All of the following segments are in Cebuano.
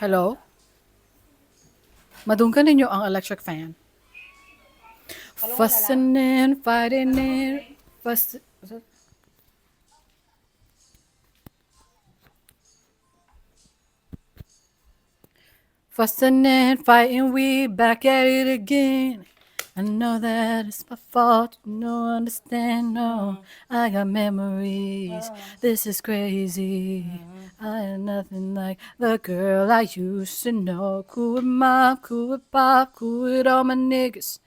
Hello? Madunggan ninyo ang electric fan. Fussing and fighting and fuss. Fussing and fighting, we back at it again. I know that it's my fault, you don't understand. No, I got memories. This is crazy. I am nothing like the girl I used to know. Cool with mom, cool with pop, cool with all my niggas.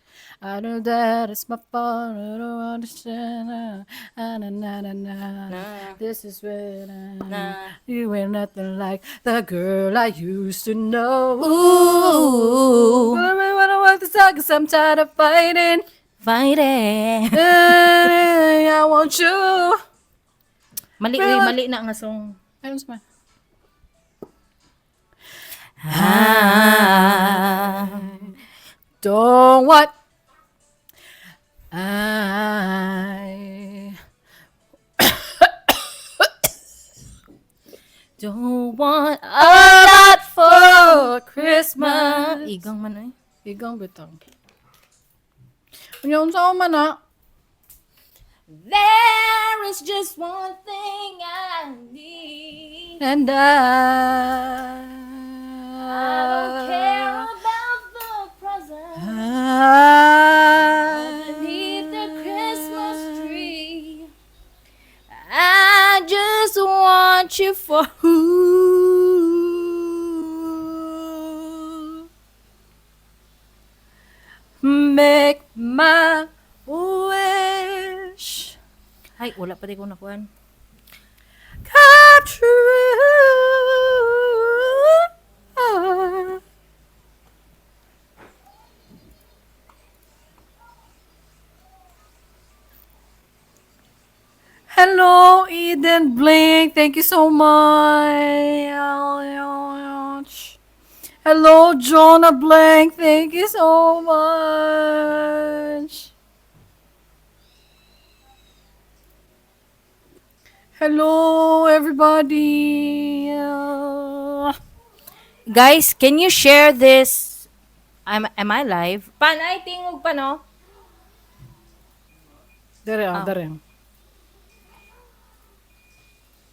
I know that it's my fault, I don't understand. Ah, na, na, na, na. Na. This is when I, Na. you ain't nothing like the girl I used to know. Ooh. I don't want to talk 'cause I'm tired of fighting. Fighting. And I want you. Mali, Pero- uy, mali na nga song. Ayun sa man. Ah. Don't want I Don't want a lot for for Christmas. Igang man ay. Igang bitaw. Unya unsa man na? There is just one thing I need. And I don't care about the present I beneath the Christmas tree. I just want you for Ooh. Make my wish Ay, wala pa di ko nakuan. come true. Hello, Eden Blink. Thank you so much. Hello, Jonah Blank. Thank you so much. Hello, everybody. Guys, can you share this? Am I live? Panay tingog pa no? Dere, ah, dere.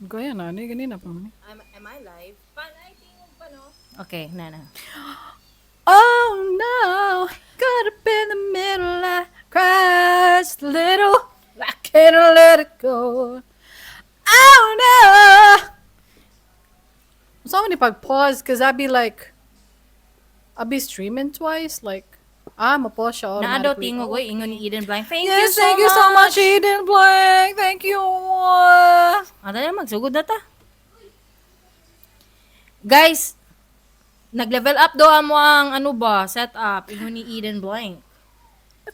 Gaya na, ni ganina pa man. Am I live? Panay tingog pa no? Okay, na na. Oh no, caught up in the middle, I cried just a little. I can't let it go. Oh no. So many pag pause cause I'd be like, I'd be streaming twice. Like, I'm a pause siya Naa daw automatically. tingog oy ingon ni Eden Blank. Thank Yes, you so thank you so much, Eden Blank. Thank you. Ah, dali, magsugod na ta. Guys, nag-level up do amo ang ano ba, setup ingon ni Eden Blank.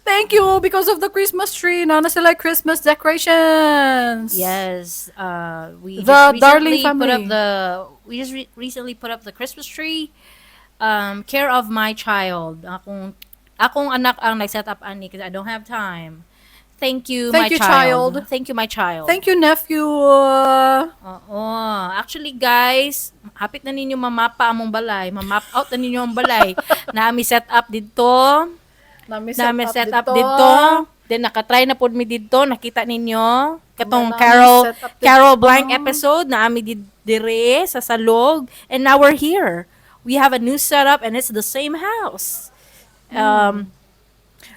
Thank you because of the Christmas tree. Nana sila Christmas decorations. Yes, we The just Darling recently put up family. the we just recently put up the Christmas tree. Care of my child. Akong anak ang nag-set up ani because I don't have time. Thank you, Thank my you, child. child. Thank you, my child. Thank you, nephew. Oo. Actually, guys, hapit na ninyo mamapa among balay. Mamap out na ninyo ang balay. Naami set up dito. Nami set Nami up set up dito. dito. Then nakatry na pod mi dito, nakita ninyo katong Nami Carol set up dito. Carol Blank episode naami dire sa Salog and now we're here. We have a new setup and it's the same house.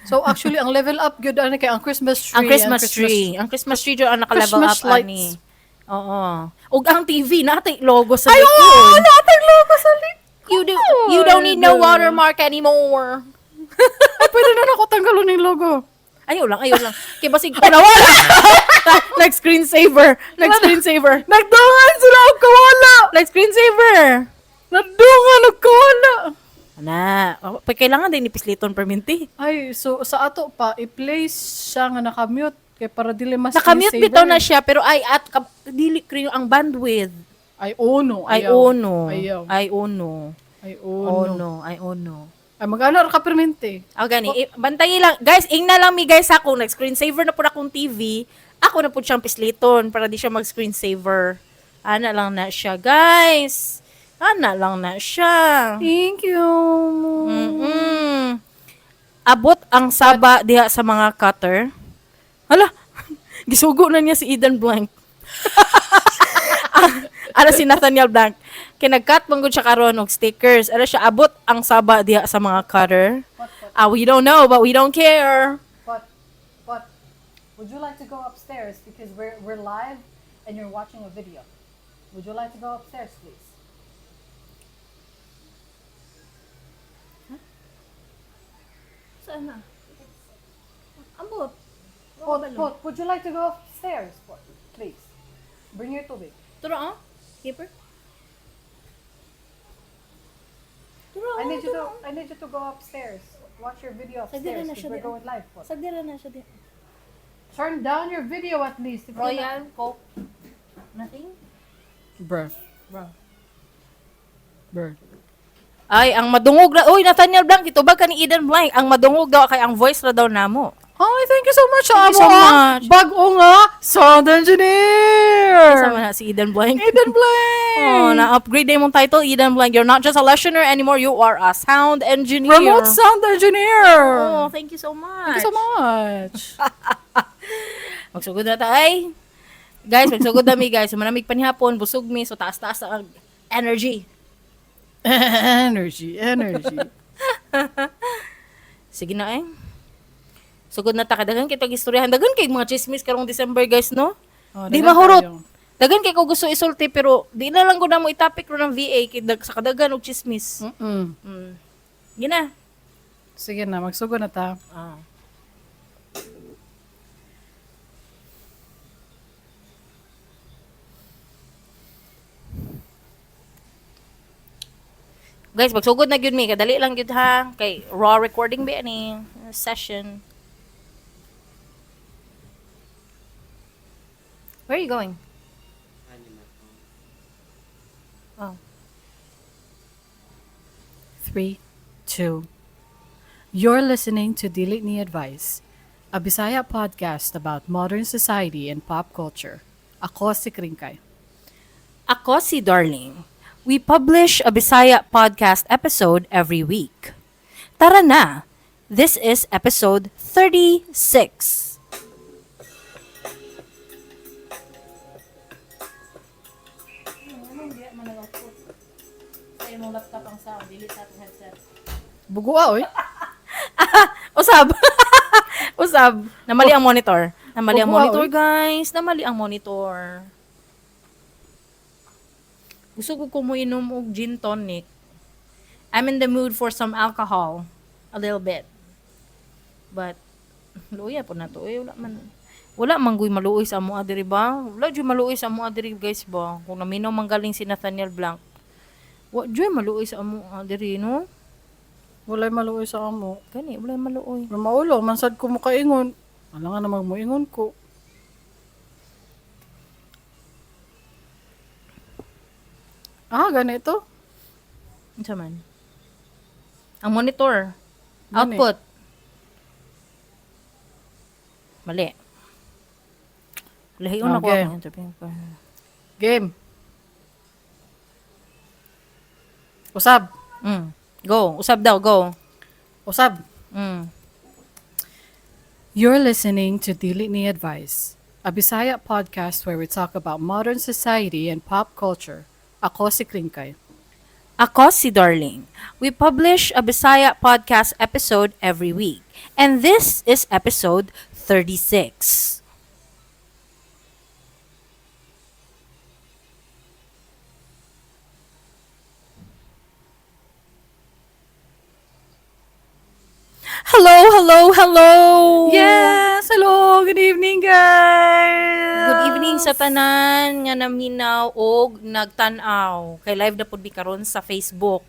So actually, ang level up gyud ani kay ang Christmas tree. Ang Christmas tree. Ang Christmas tree jud ang naka-level Christmas up ani. lights. Oo. Ug ang TV natay logo sa Ay, likod. oo! Natay logo sa likod! You don't need no watermark anymore. Ay, pwede na nako tanggalon yung logo. Ayaw lang, ayaw lang. Kay basig ko nawala. Nag-screen saver. Nag-screen saver. Nagdungan sila og kawala! Nag-screen saver. Nagdungan og kawala! Ana, oh, pa kailangan din ipisliton perminti. Ay, so sa ato pa, i-place siya nga nakamute kay para dili mas Nakamute screensaver. bitaw na siya pero ay at dili krio ang bandwidth. Ay, ono. Ay Ayaw. ono. Ayaw. Ay ono. Ay, ono. Ono, ay ono. Ay, mag-ano ra ka permente. Ah, gani, bantayi lang. Guys, ingna lang mi guys ako nag-screen saver na pud akong TV. Ako na pud siyang pisliton para di siya mag-screen saver. Ana lang na siya, guys. Ana lang na siya. Thank you. Abot ang saba diha sa mga cutter. Hala, gisugo na niya si Eden Blank. Ara si Nathaniel Blank. Kay nag-cut man gud siya karon og stickers. Ara siya, abot ang saba diha sa mga cutter. Ah, we don't know, but we don't care. But, would you like to go upstairs because we're live and you're watching a video? Would you like to go upstairs, please? Saan na? Ambot. Pot, would you like to go upstairs, Pot, please? Bring your tubig. Turo ah. Keeper. Turo. I need you to go upstairs. Watch your video Sagdira upstairs na because siya we're di- going live. Pot. Sagdira na siya di. Turn down your video at least. If you're not- Royal Coke. Nothing? Bruh. Bro. Bruh. Ay, ang madungog na. Uy, Nathaniel Blanc, itubag ka ni Eden Blank. Ang madungog daw kay ang voice ra daw namo. Hi, thank you so much. Thank you so Amo, ah. much. Bago nga, sound engineer. Sama na si Eden Blank. Eden Blank. Oh, na-upgrade na yung title, Eden Blank. You're not just a listener anymore, you are a sound engineer. Remote sound engineer. Oh, thank you so much. Thank you so much. Magsugod na ta, ay. Guys, magsugod na mi, guys. Manamig panihapon, busog mi, so taas-taas ang energy. Energy, energy. Sige na eh. Sugod na ta kadagan kay istoryahan. Dagan kay mga chismis karong December, guys, no? Oh, Di daghan mahurot. tayo. Dagan kay ko gusto isulti pero di na lang ko na mo i-topic ro ng VA kay sa kadagan og chismis. Gina. Sige na, magsugod na ta. Ah. Guys, magsugod na gyud mi, kadali lang gyud ha. Kay raw recording ba ni session. Where are you going? Oh. 3, 2. You're listening to Dili Ni Advice, a Bisaya podcast about modern society and pop culture. Ako si Kringkay. Ako si Darling. We publish a Bisaya podcast episode every week. Tara na! This is episode 36. Bugua, oy. Usab! Usab! Namali ang monitor. Namali ang Bugua, monitor, oy. Guys. Namali ang monitor. Gusto ko kumuinom og gin tonic. I'm in the mood for some alcohol. A little bit. But, luya po na to. Eh, wala man guy maluoy sa amoa diri ba? Wala jud maluoy sa amoa diri, guys, ba? Kung naminaw man galing si Nathaniel Blanc. Wa jud maluoy sa amoa diri, no? Walay maluoy sa amo. Gani, wala maluoy. Pero maulo, mansad ko mo kaingon. Ala nga namang moingon ko. Ah, ganito? Unsa man? Ang monitor. Gani. Output. Mali. Lahi na ko Okay. akong interview. Game. Usab. Go. Usab daw, go. Usab. You're listening to Dili Ni Advice, a Bisaya podcast where we talk about modern society and pop culture. Ako si Kringkay. Ako si Darling. We publish a Bisaya podcast episode every week. And this is episode 36. Hello, hello, hello! Yes! Hello! Good evening, guys! Good evening sa tanan nga naminaw og nagtan-aw. Kay live na pud mi karon sa Facebook.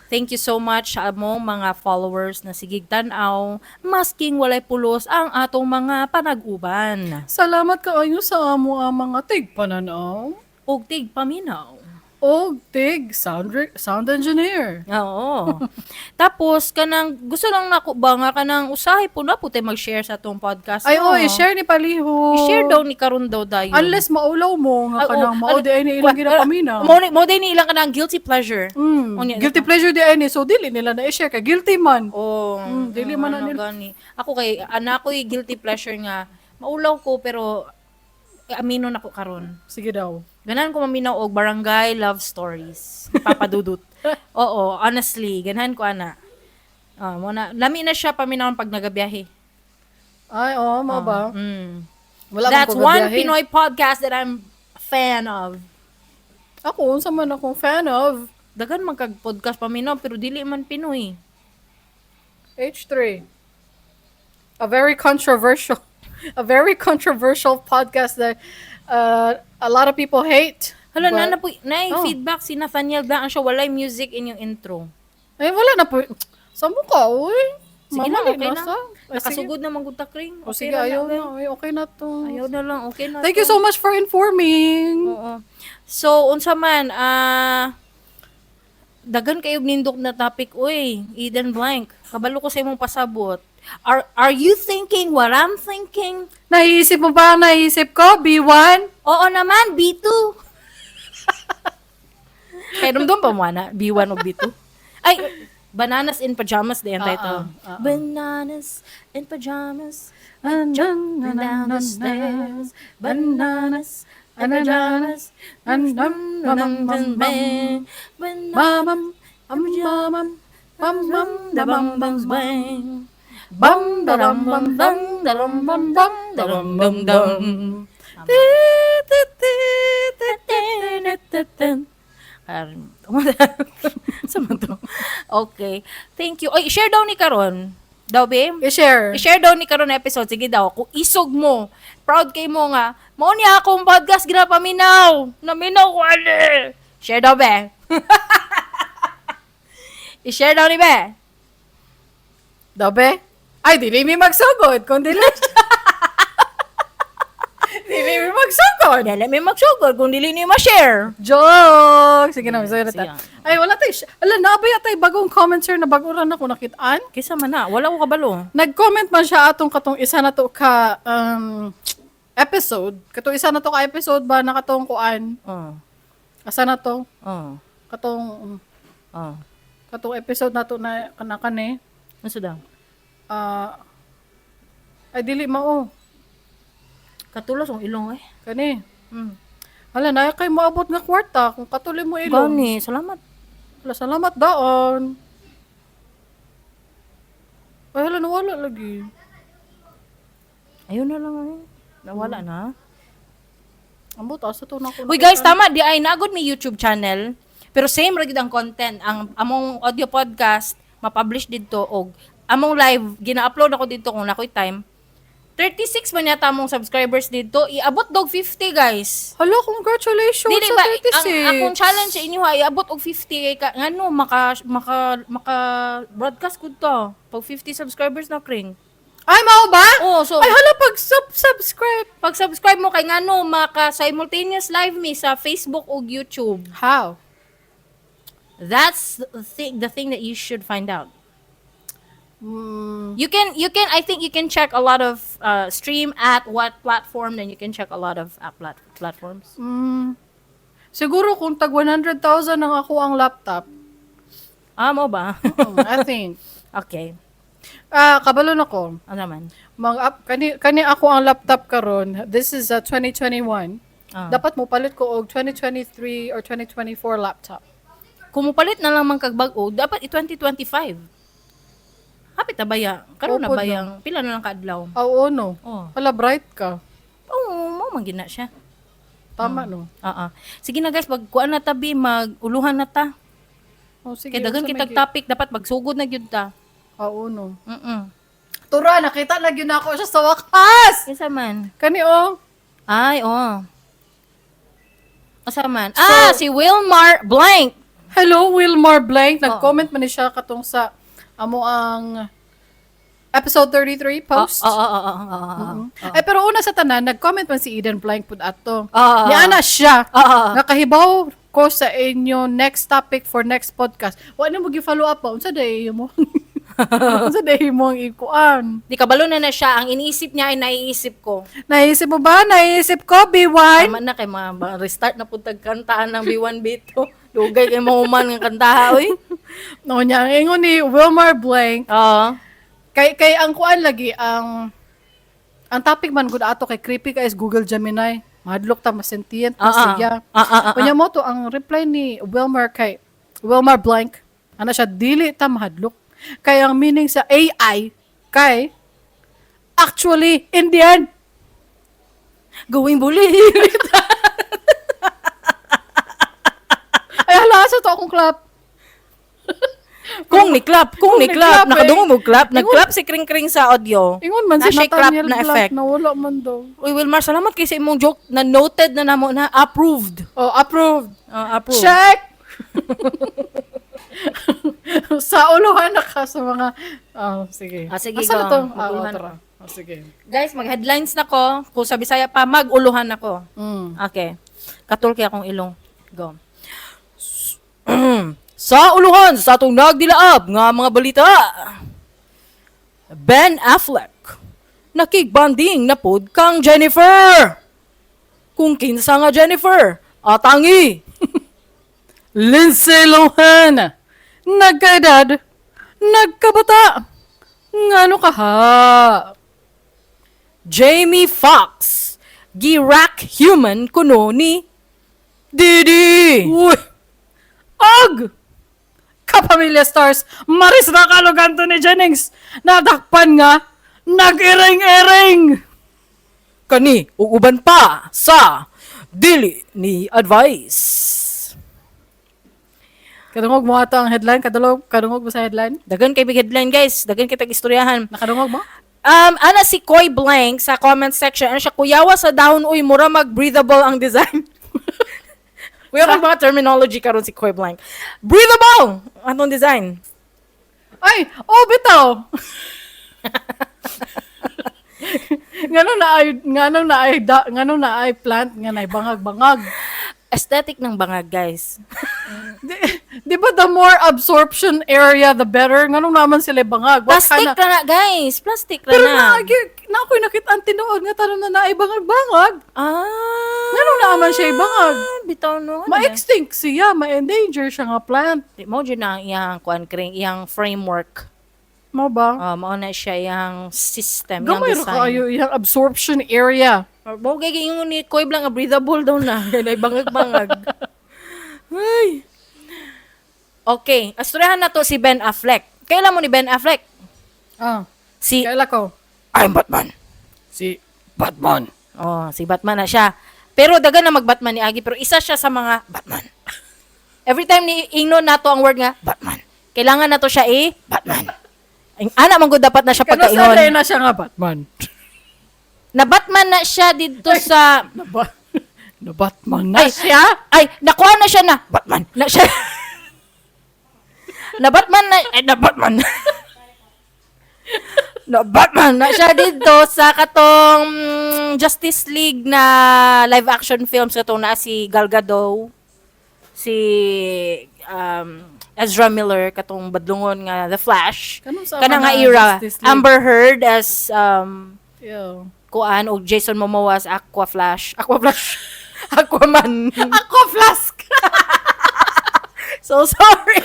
Thank you so much sa among mga followers na sigig tan-aw masking walay pulos ang atong mga panag-uban. Salamat kaayo sa amo ang mga tigpananaw. Og tig paminaw. Og tig sound engineer. Oo. Tapos kanang gusto lang nako ba nga kanang usahay po na po tayo mag-share sa atong podcast. Ay, no? oh, i-share ni paliho. I-share daw ni karon daw dayon. Unless maulaw mo nga Ay, kanang oh, mao di ay ni ilang ginapaminaw. Mo di ni ilang kanang guilty pleasure. Unya, Guilty pleasure di ay ni, so dili nila na i-share kay guilty man. Oh, Dili man na ano nila. gani. Ako kay anak ko'y guilty pleasure nga maulaw ko pero eh, amino nako karon. Sige daw. Ganahan ko maminaw og Barangay Love Stories. Papadudut. Oo, honestly, ganahan ko ana. Ah, mo na lami na siya paminawon pag nagabiyahe. Ay, oh, mao ba? Wala man That's ko one gabiyahe. Pinoy podcast that I'm a fan of. Ako, unsa man akong fan of? Daghan man kag podcast paminaw pero dili man Pinoy. H3. A very controversial podcast that a lot of people hate. Hala na na po na Oh. feedback si Nathaniel daan siya, walay music in yung intro. Ay, wala na po. Sa mukha, uy. Sige na, Mamali okay na na. Ay, sige. Nakasugod na manggod ta, Kring. O sige, ra ayaw na. na. Ay, okay na to. Ayaw na lang, okay na. Thank you to. so much for informing. Oo. So, unsa man, daghan kayo nindok na topic, uy, Eden Blank. Kabalo ko sa imong pasabot. Are you thinking what I'm thinking? Naiisip mo ba ang naisip ko, B1? Oo naman, B2. Kaya dumdum pa mo na, B1 o B2. Ay, Bananas in Pajamas din ang title. Ah, ah. Bananas in Pajamas, jumping down the stairs. Bananas in pajamas. Bananas, Mamam, mamam, mamam, bang bang bang. Bam, daram, bam, bam, daram, bam, bam, daram, bam, dam. Ti, ti, ti, ti, ti, ti, ti. Sa man to? Okay. Thank you. Oy, share daw ni karon. Daw, babe? I-share. I-share daw ni karon na episode. Sige daw, kung isog mo, proud kay mo nga, mao niya akong podcast ginapaminaw. Naminaw ko ani. Share daw, be. I-share daw ni be. Dabe? Ay, dili mi magsugod. Kung dili. Dili mi magsugod. Dili mi magsugod kung dili ni ma-share. Joke! Sige na, sige na. Sige. Ay, wala tayo. Ala, naabay atay bagong commenter na bago ra na ko nakitaan. Kisa man na, wala ko kabalo. Nag-comment man siya atong katong isa na to ka episode. Katong isa na to ka episode ba na katong kuan? Oh. Asa na to? Oh. Katong Oh. katong episode na to na kana kani. Ano daw? Ah, ay, dili mao. Katulos ang ilong eh. Kani. Hala, na kay moabot nga kwarta kung katuloy mo ilong. Gani, salamat. Hala, salamat daon. Ay, hala, nawala lagi. Ayun na lang eh. Nawala na. Ambot, asa to na ko Uy guys, tama di ay naagod may YouTube channel. Pero same ra gyud ang content. Ang among audio podcast ma-publish didto og among live gina-upload ako didto kung nakoy time. 36 man yata among subscribers didto. Iabot dog 50, guys. Hala, congratulations Dili sa ba 36. ang akong challenge sa inyo ha, iabot og 50 kay ka, ngano maka maka maka broadcast gud to pag 50 subscribers na, Kring. Ay, mao ba? Oh, so Ay, hala, pag subscribe. Pag subscribe mo kay ngano maka simultaneous live mi sa Facebook ug YouTube. How? That's the thing that you should find out. You can I think you can check a lot of stream at what platform, then you can check a lot of app platforms. Siguro kung tag 100,000 ang ako ang laptop. Ah, mo ba? I think. Okay. Ah, kabalo na ko. Ano naman? Mag up kani kani ako ang laptop karon. This is 2021. Ah. Dapat mo palit ko og 2023 or 2024 laptop. Kung mupalit na lang man kag bag-o, dapat i-2025. Hapit na ba ya? Karon na Opo ba na. yang pila na lang kaadlaw? Ah, oo no. Oh. Hala, bright ka. Oo, mo man gina siya. Tama no. Oo. Sige na guys, pagkuan na tabi, mag-uluhan na ta. Oh, sige. Kay daghan unsa may kitag topic, dapat magsugod na gyud ta. Oo no. Tura, nakita na gyud nako siya sa wakas. Kinsa man? Kani oh. Ay, oh. Asa man? Ah, si Wilmar Blank. Hello, Wilmar Blank. Nag-comment man ni siya katong sa amo ang episode 33 post. Oo. Ay, pero una sa tanan, nag-comment man si Eden Blank pud ato. Oo. Niana siya. Oo. Nakahibaw ko sa inyo next topic for next podcast. Wa na mo gi-follow up ba? Unsa day mo? Unsa day mo ang ikuan? Di kabalo na na siya. Ang iniisip niya ay naiisip ko. Naisip mo ba? Naisip ko, B1? Tama na kay mga restart na pud tag kantaan ng B1 B2. Dugay kay mahuman nga kantaha oy. No, niya, ang ingon ni Wilmar Blank, Oo. kay ang kuan lagi, ang topic man gud ato kay creepy ka is Google Gemini. Mahadlok ta, mas sentient na siya. Unya mo to, ang reply ni Wilmar kay Wilmar Blank, ana siya, dili ta mahadlok. Kay ang meaning sa AI, kay actually Indian. Going bulit. Ay, hala, sa to akong clap. Kung ni clap, kung ni clap, ni-clap, eh. Nakadungog mo clap, nag-clap si Kring Kring sa audio. Ingon man si Na siya clap Nathaniel na Blanc effect. na wala man daw. Uy, Wilmar, salamat kay sa imong joke na noted na namo na approved. Oh, approved. Approved. Check! Sa uluhan na ka sa mga. Oh, sige. Ah, sige, Asa na go. to? Ah, Mag-uluhan oh, tara. Oh, sige. Guys, mag-headlines na ko. Kung sa Bisaya pa, mag-uluhan ako. Okay. Katul kay akong ilong. Go. Sa uluhan sa atong nagdilaab nga mga balita. Ben Affleck nakigbanding na pod kang Jennifer. Kung kinsa nga Jennifer, atangi. Lindsay Lohan, nagkaedad, nagkabata, ngano ka ha? Jamie Foxx, gi-rack human kuno ni Didi. Uy! Ag! Kapamilya Stars, Maris Racal ug Anthony Jennings, nadakpan nga, nag-iring-iring! Kani ug uban pa sa dili ni advice. Kadungog mo ato ang headline? Kadungog mo sa headline? Dagan kay big headline, guys, dagan kay tag istoryahan. Nakadungog mo? Ana si Koy Blank sa comment section, ano siya, kuyawa sa dahon uy, mura mag breathable ang design. Kuya kay mga terminology karon si Koy Blank. Breathable atong design. Ay! Oh, bitaw! Ngano na ay plant nga na bangag-bangag. Aesthetic ng bangag, guys. Di ba the more absorption area the better? Nganong naman sila bangag? What Plastic kind of- ra na, guys. Plastic ra Pero na. na ako'y nakita ang tinuod nga tanom na naay bangag-bangag. Nganong naaman siya ibangag? Bitaw no. Ano na? Ma-extinct siya, ma-endanger siya nga plant. Di mo dyan na ang iyang kuan kring iyang framework. Mo ba? Mao na siya iyang system, iyang Gamay ra design. kaayo iyang absorption area. Mao gay ingon ni Koy lang nga breathable daw na. Kay bangag-bangag. Ay. Okay, asturyahan na to si Ben Affleck. Kailan mo ni Ben Affleck? Ah, Si kaila ko. I'm Batman. Si Batman. Oh, si Batman na siya. Pero dagan na mag-Batman ni Agi, pero isa siya sa mga Batman. Every time ni ingnon nato ang word nga Batman. Kailangan nato siya eh Batman. Ang ana man gud dapat na siya Kano sa pagkaingon. na siya nga Batman. Na Batman na siya didto sa Na Batman na Ay, siya? Ay, nakuha na siya na Batman. Na siya. Na Batman na ay, na Batman. Na Batman na siya dito sa katong Justice League na live action films katong naa si Gal Gadot, si Ezra Miller katong badlungon nga The Flash. Kanang sa Kana nga mga era Justice League? Amber Heard as Yeah. kuan og Jason Momoa as Aqua Flash. Aqua Flash. Aquaman. Aqua Flask! So sorry.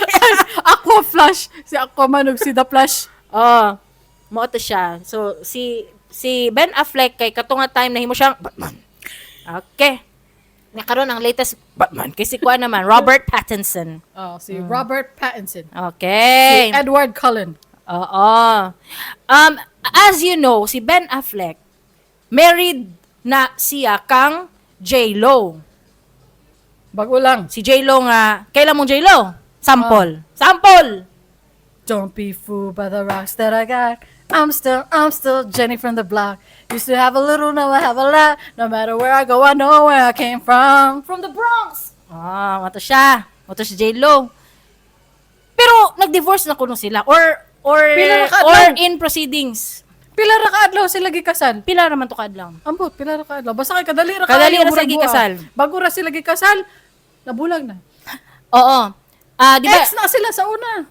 Aqua Flash! Si Aquaman ug si The Flash. Oh, mao to siya. So si si Ben Affleck kay kato nga time nahimo siyang Batman. Okay. Nakaroon ang latest Batman kay si kuan naman Robert Pattinson. Oh, si Robert Pattinson. Okay. Si Edward Cullen. Oo. As you know, si Ben Affleck married na siya kang J-Lo. Bago lang. Si J-Lo nga, kailan mong J-Lo? Sample. Sample! Don't be fooled by the rocks that I got. I'm still Jenny from the block. Used to have a little, now I have a lot. No matter where I go, I know where I came from. From the Bronx! Ah, mato siya. Mato si J-Lo. Pero, nag-divorce na kuno sila. Or, Pila na kaadlaw? or in proceedings. Pila ra kaadlaw sila gikasal. Pila naman to kaadlaw. Ambot, pila ra kaadlaw. Basta kay kadali ra Kadali kaayo, ra sila murag buha. gikasal. Bago ra sila gikasal. Nabulag na. Oo. Ah, di ba? Ex na sila sa una.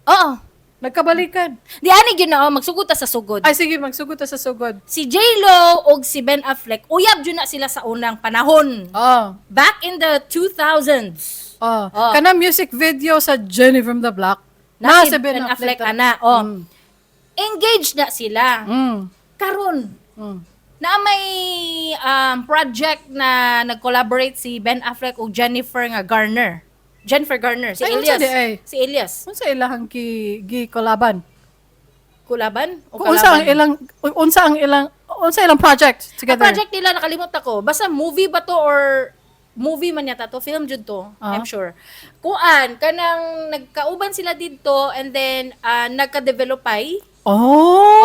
Oo. Nagkabalikan. Di ani gyud na, oh, magsugod ta sa sugod. Ay sige, magsugod ta sa sugod. Si J-Lo og si Ben Affleck, uyab jud na sila sa unang panahon. Oh. Back in the 2000s. Oh. Oh. Kana music video sa Jenny from the Block. Na, si Ben Affleck ana. Oh. Engaged na sila. Karon, na may project na nag-collaborate si Ben Affleck ug Jennifer nga Garner. Jennifer Garner, si Ay, unsa Elias. di ay? Si Elias. Unsa ilahang ki gi kolaban? Kulaban o Kung unsa ang kalaban? ilang unsa ilang project Ang together? project nila, nakalimot ako. Basta movie ba to or movie man yata to, film jud to, I'm sure. Kuan, kanang nagkauban sila didto and then nagka-developay. Oh,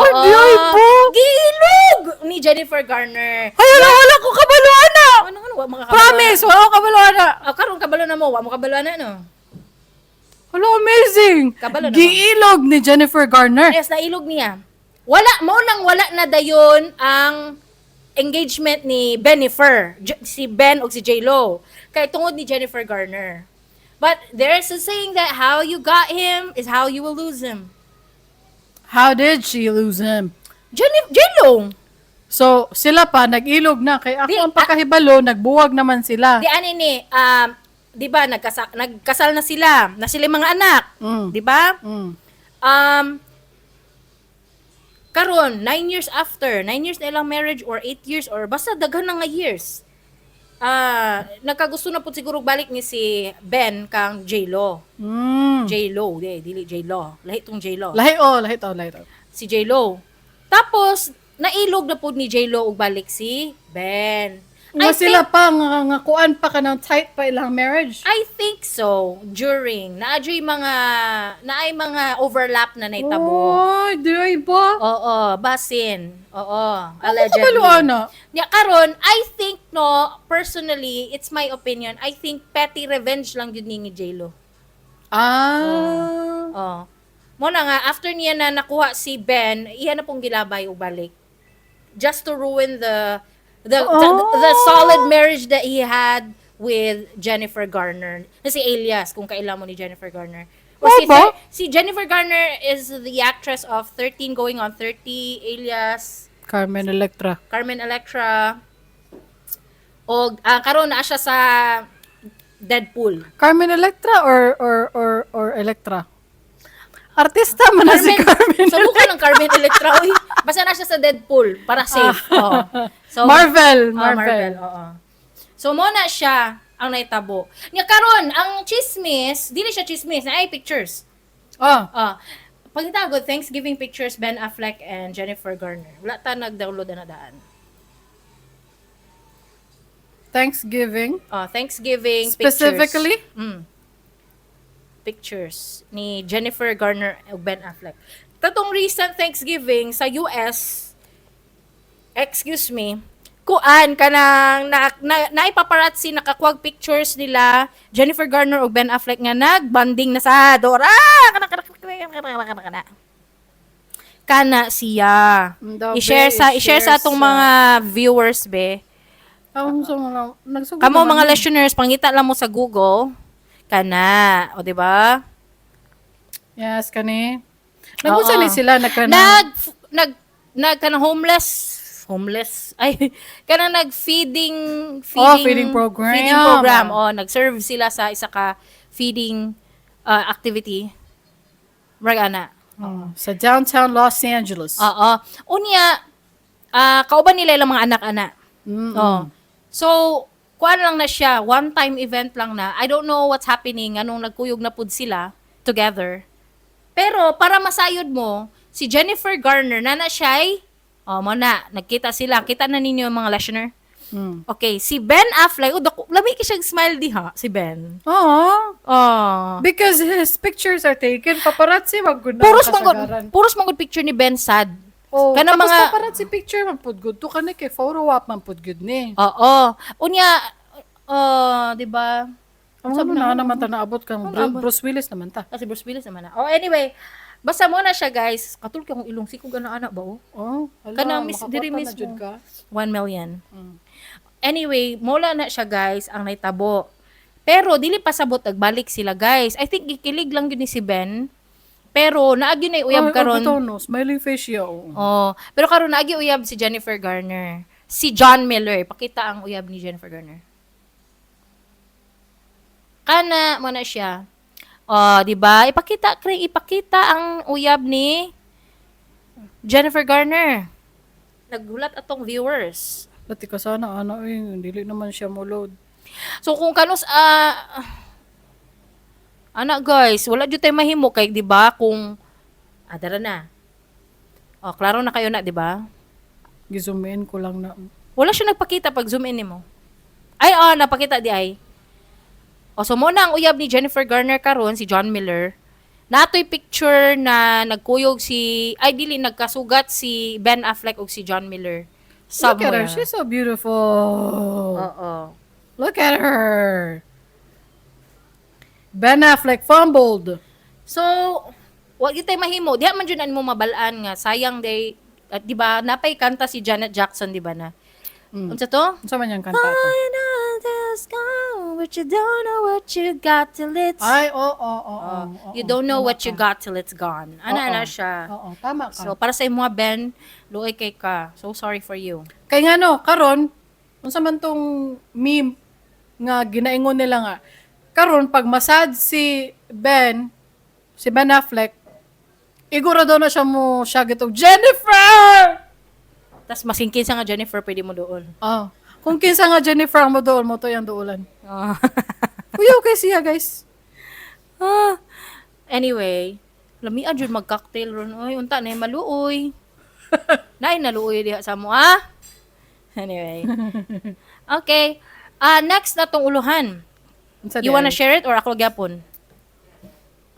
Oo. di ay po. Giilog ni Jennifer Garner. Ay, wala, wala ko kabalo ana. Ano ano wa mga kabalo? Promise, wala ko kabalo ana. Ah, karon kabalo na mo, wa mo kabalo na, no. Wala, amazing. Kabalo na mo. Giilog ni Jennifer Garner. Yes, nailog niya. Wala mo nang wala na dayon ang engagement ni Benifer, si Ben o si J-Lo. Kay tungod ni Jennifer Garner. But there's a saying that how you got him is how you will lose him. How did she lose him? J-Lo. So, sila pa, nag-ilog na. Kay ako Di, ang pagkahibalo, nagbuwag naman sila. Di ani ni di ba nagkasal na sila, na sila yung mga anak, di ba? Mm. Karon 9 years after, 9 years na ilang marriage or 8 years or basta daghan na nga years. Ah, nagkagusto na pud siguro balik ni si Ben kang J-Lo. J-Lo, di dili J-Lo. Lahi tong J-Lo. Lahi oh, lahi to, lahi to. Si J-Lo. Tapos nailog na pud ni J-Lo og balik si Ben. Nga sila pa, nga kuan pa ka ng tight pa ilang marriage. I think so. During naay mga overlap na naitabo. Oy, di ay ba? Oo, basin. Oo, Ako allegedly. kabalo ana. Ya, karon, I think, no, personally, it's my opinion, I think petty revenge lang yun ni J-Lo. Oh. Mo na nga after niya na nakuha si Ben, iya na pong gilabay og balik. Just to ruin the solid marriage that he had with Jennifer Garner. Na si Elias, kung kaila mo ni Jennifer Garner. Or Oh, si, ba? si Jennifer Garner is the actress of 13 Going on 30, Alias, Carmen Electra. Carmen Electra. O karon naa siya sa Deadpool. Carmen Electra or Electra? Artista man na si Carmen. So mukha ng Carmen Electra. Uy, basta na siya sa Deadpool para safe. Oo. So, Marvel, oh, Marvel. Marvel, oo. So mo na siya ang naitabo. Nya karon ang chismis, dili siya chismis, naay pictures. Oh, Ah, pagkita ko Thanksgiving pictures, Ben Affleck and Jennifer Garner. Wala ta nag-download na daan. Thanksgiving. Ah, Thanksgiving Specifically? pictures. Pictures ni Jennifer Garner ug Ben Affleck. Tatong recent Thanksgiving sa US, excuse me, kuan kanang na, naipaparazzi nakakuwag pictures nila Jennifer Garner ug Ben Affleck nga nagbanding na sa Dora. Kana kana kana kana kana kana. Kana siya. Daw, I-share be, sa i-share sa i-share atong mga viewers, be. Ang sa mga nagsugod Kamo naman mga yun. listeners, pangita lang mo sa Google. Kana, o di ba? Yes, kani. Nagunsa Oo. ni sila nagka Nag nag nag kanang homeless homeless ay kanang nag feeding feeding Oh, feeding program. Feeding program. Oh, nag-serve sila sa isa ka feeding activity. Murag ana. Oh, sa downtown Los Angeles. Oo. Unya, kauban nila ilang mga anak-anak. Oh. So, kuan lang na siya, one time event lang na. I don't know what's happening, anong nagkuyog na pud sila together. Pero para masayod mo, si Jennifer Garner na siya ay, oh, mo na, nagkita sila. Kita na ninyo yung mga listener. Okay, si Ben Affleck, oh, dako, lami kay siyang smile diha, si Ben. Oo. Oh. Because his pictures are taken, paparazzi wag gud na Puros man gud, kasagaran. puros man gud picture ni Ben sad. Oh, Kanang tapos paparazzi picture man pud gud to kani kay photo op man pud gud ni. Oo. Unya, oh, di ba? Ang ano na naman ta naabot kang Bruce Willis naman ta. Kasi Bruce Willis naman na. Oh, anyway, basta mo na siya, guys. Katulog akong ilong sikog ana ana ba oh? Oh, hala, Kanang miss, makakwarta diri na mismo. jud ka. 1 million. Anyway, mola na siya, guys, ang naitabo. Pero dili pa sabot nagbalik sila, guys. I think gikilig lang gyud ni si Ben. Pero naa gyud nay uyab Ay, karon. oh, bitaw, no. Smiling face siya, oh. Oh, pero karon naagi uyab si Jennifer Garner. Si John Miller. Pakita ang uyab ni Jennifer Garner. Kana mo na siya. Oh, di ba? Ipakita kring ipakita ang uyab ni Jennifer Garner. Nagulat atong viewers. Pati ka sana, ano, eh, dili naman siya mo load. So kung kanus ana guys, wala jud tay mahimo kay di ba kung dara na. Oh, klaro na kayo na, di ba? Gi-zoom in ko lang na. Wala siya nagpakita pag zoom in nimo. Ay, napakita di ay. O, so mo na ang uyab ni Jennifer Garner karon si John Miller. Natoy picture na nagkuyog si, ay dili, nagkasugat si Ben Affleck ug si John Miller. Look at her. Somewhere. She's so beautiful. Oo. Look at her. Ben Affleck fumbled. So, wa gyud tay mahimo. Diha man jud mo mabalaan nga sayang day at di ba napay kanta si Janet Jackson, di ba na? Unsa to? Unsa man yung kanta to? Flying on the sky, but you don't know what you got till it's Ay, oo. You don't know what you got till it's gone. Ana Oo. na siya. Oo, tama ka. So, para sa imo, Ben, luoy kay ka. So sorry for you. Kay nga no, karon unsa man tong meme nga ginaingon nila nga karon pag masad si Ben Affleck, iguro daw na siya mo siya gitog Jennifer. Tapos masing kinsa nga Jennifer pwede mo doon. Oh, kung kinsa nga Jennifer ang mo dool mo to yung duolan. Oh. Kuya, okay siya, guys. Ah. Anyway, lamia jud mag-cocktail ron oy. Unta na maluoy. Naay naluoy diha sa mo ah. Anyway. Okay. Ah, next na tong uluhan. Unsa You wanna di ay? share it or ako gyapon?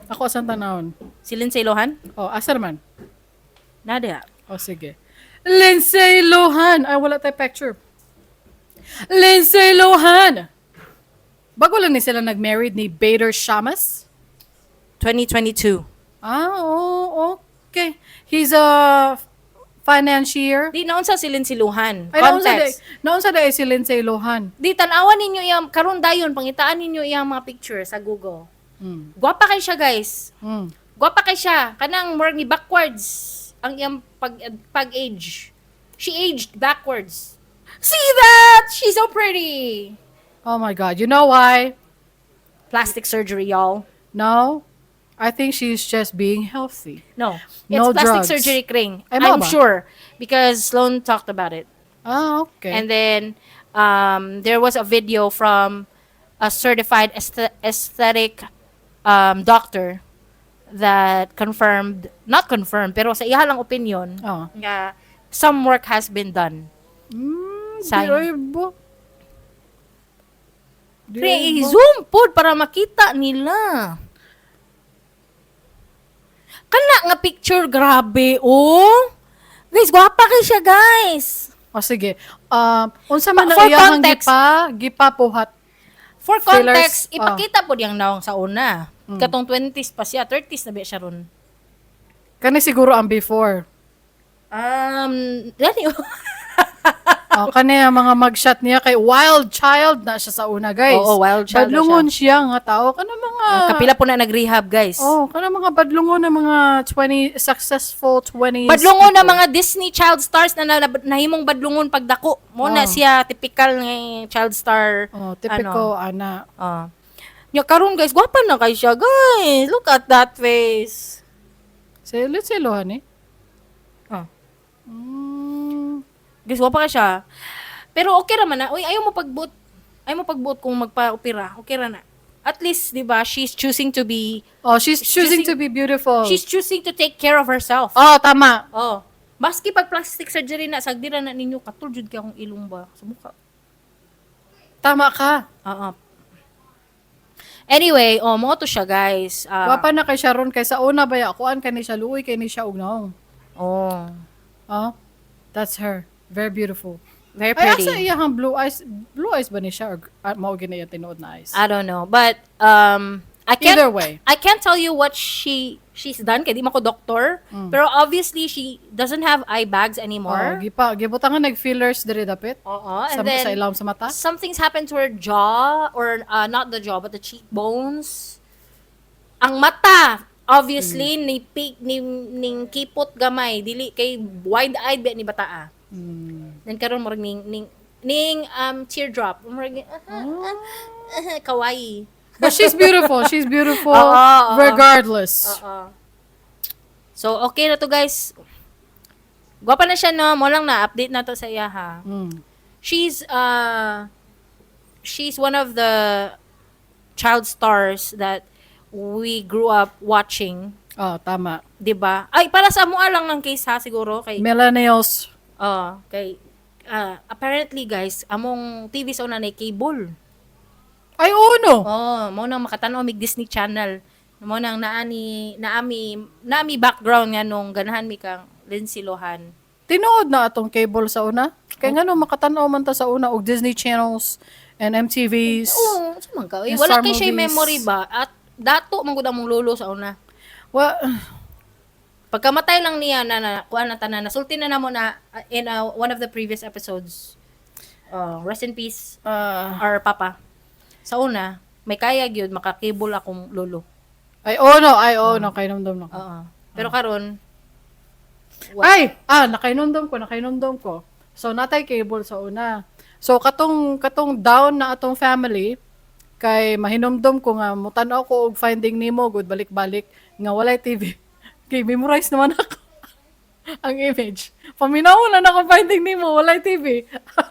Ako asang tanawon. Si Lindsay Lohan? Oh, asa man? Na diha. Oh, sige. Lindsay Lohan. Ay, wala tayo picture. Lindsay Lohan. Bago lang ni sila nag-married ni Bader Shammas. 2022. Ah, oh, okay. He's a financier. Di naunsa si Lindsay Lohan. Ay, naunsa di, Context. naunsa di si Lindsay Lohan. Di tan-awan ninyo iyang karon dayon pangitaan ninyo iyang mga picture sa Google. Gwapa kay siya, guys. Gwapa kay siya. Kanang more ni backwards ang iyang pag age. She aged backwards. See that? She's so pretty. Oh my God. You know why? Plastic surgery, y'all. No. I think she's just being healthy. No. It's No plastic drugs. surgery, Kring. Ay, mao I'm ba? sure. Because Sloan talked about it. Ah, okay. And then there was a video from a certified aesthetic doctor that confirmed, not confirmed, pero sa iya lang opinion, Oh. nga some work has been done. Di ay bo. Di Pre, ay bo. i-zoom pod para makita nila. Kana nga picture, grabe, oh. Guys, gwapa kay siya, guys. O sige. Unsa man ang For iyahang context. gipa puhat? For Fillers, context, ipakita po diyang nawong sa una. Katong 20s pa siya, 30s na ba siya ron? Kani siguro ang before. Dani. Oh, kani ang mga mugshot niya kay wild child na siya sa una, guys. Oo, wild child na Badlungon siya nga tao. Kana mga Kapila po na nag-rehab, guys. Oh, kana mga badlungon na mga 20 successful 20s. Badlungon na people. mga Disney child stars na nahimong badlungon pagdako. Mo na Oh. siya typical nga child star. Oh, typical ana. Ah. Nya karon guys, gwapa na kay siya, guys. Look at that face. Si Lindsay Lohan eh. Oh. Guys, gwapa ka siya. Pero okay ra man na. Uy, ayaw mo pagbuot. Ayaw mo pagbuot kung magpa-opera. Okay ra na. At least, 'di ba, she's choosing to be Oh, she's choosing to be beautiful. She's choosing to take care of herself. Oh, tama. Oh. Maski pag plastic surgery na, sagdi ra na ninyo, katul jud kay akong ilong ba sa mukha. Tama ka. Oo. Anyway, oh, mo to siya, guys. Ah, Gwapa na kay Sharon kay sa una ba ya kuan kani siya, luoy kay ni siya og naong. Oh. Oh, that's her. Very beautiful. Very Ay, pretty. asa iyahang blue eyes? Blue eyes ba ni siya or mao gina iya tinuod na eyes? I don't know. But, I can't Either way. I can't tell you what she's done kay di man ko doktor. Pero obviously she doesn't have eye bags Oh, anymore. gipa gibutangan nag fillers diri dapit. Oo. And Sa, then sa ilawom sa mata. Something's happened to her jaw or not the jaw but the cheekbones. Ang mata obviously ni peak ni ning kipot gamay, dili kay wide-eyed ba ni bataa. Then karon murag ning teardrop. Murag kawaii. But she's beautiful. She's beautiful Oo, oo. Regardless. Oo. So okay na to, guys. Gwapa na siya, no. Mao lang na update na to sa iya ha. She's one of the child stars that we grew up watching, Oh, tama. 'di ba? Ay, para sa amoa lang ng case ha siguro kay Millennials. Oh, kay apparently, guys, among TV sa una na cable. Ay, oo, no. Oh, mao nang makatan-aw mig Disney Channel. Mao nang naani naami naami background nga nung ganahan mi kang Lindsay Lohan. Tinuod na atong cable sa una. Kay ngano makatan-aw man ta sa una og Disney Channels and MTVs. Oo, sa man ka. Eh, Yung wala star kay siya movies. memory ba? At dato man gud among lolo sa una. Well, Pagkamatay lang niya na kuan na tanan, nasulti na namo na in one of the previous episodes. Rest in peace, our papa. Sa una, may kaya gyud makakibol akong lolo. Ay, oh no, ay, oh no, kahinumdom na ko. Oo. Pero karon Ay, ah, nakahinumdom ko, nakahinumdom ko. So, natay cable sa una. So, katong down na atong family, kay mahinumdom ko nga, mutan-aw ko og Finding Nemo, good balik-balik, nga walay TV. Kay memorize naman ako ang image. Paminaw na ako Finding Nemo, walay TV.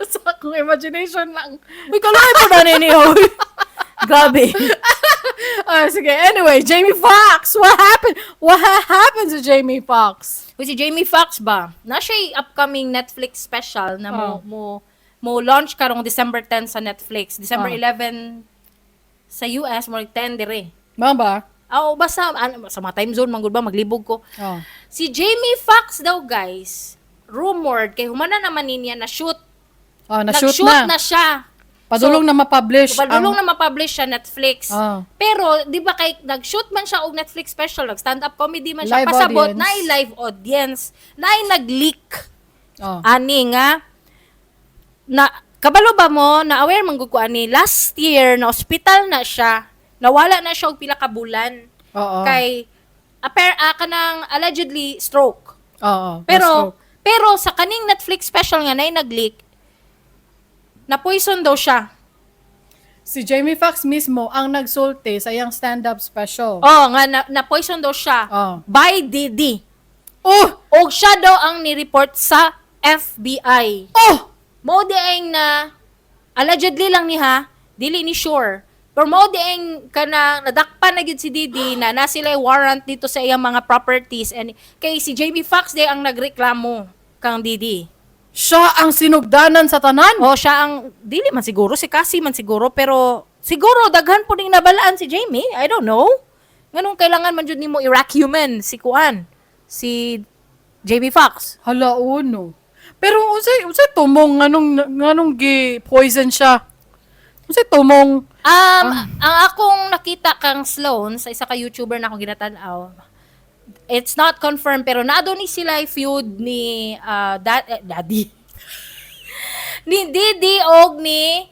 Sa akong imagination lang. Uy, kalay po na ni. Grabe. Ah, sige. Anyway, Jamie Foxx! What happened? What happened to Jamie Foxx? Uy, si Jamie Foxx ba? Na siya upcoming Netflix special na mo Oh. mo launch karong December 10 sa Netflix. December Oh. 11 sa US, mo 10 dire. Mao ba? Ah, oh, basta ano, sa mga time zone manggod ba maglibog ko. Oh. Si Jamie Foxx daw, guys, rumored kay humana naman niya na shoot. Oh, na-shoot Nag-shoot na. na siya. Padulong na ma-publish. Padulong na ma-publish siya Netflix. Ah. Pero di ba kay nag-shoot man siya og Netflix special, nag stand-up comedy man siya, Live pasabot audience. na live audience, na nag-leak Oh. ani nga na kabalo ba mo na aware man gud ko ani last year na hospital na siya, nawala na siya og pila ka bulan Oo. kay kanang allegedly stroke. Oo. Pero na-stroke. pero sa kaning Netflix special nga na nag-leak, na poison daw siya. Si Jamie Foxx mismo ang nagsulti sa iyang stand-up special. Oh, nga na poison daw siya Oh. by Diddy. Oh! Og siya daw ang ni-report sa FBI. Oh! Mao di ang na allegedly lang ni ha, dili ni sure. Pero mao di ang kanang nadakpan na gyud si Diddy na na sila warrant dito sa iyang mga properties and kay si Jamie Foxx di ang nagreklamo kang Diddy. Siya ang sinugdanan sa tanan. O siya ang dili man siguro si Cassie man siguro, pero siguro daghan po ning nabalaan si Jamie. I don't know. Nganong kailangan man jud nimo i-racumen si kuan, si Jamie Foxx? Hala, uno. Pero unsay tumong nganong gi poison siya? Unsay tumong? Ang akong nakita kang Sloan sa isa ka YouTuber na akong ginatan-aw. It's not confirmed pero naa ni sila feud ni daddy ni Diddy og ni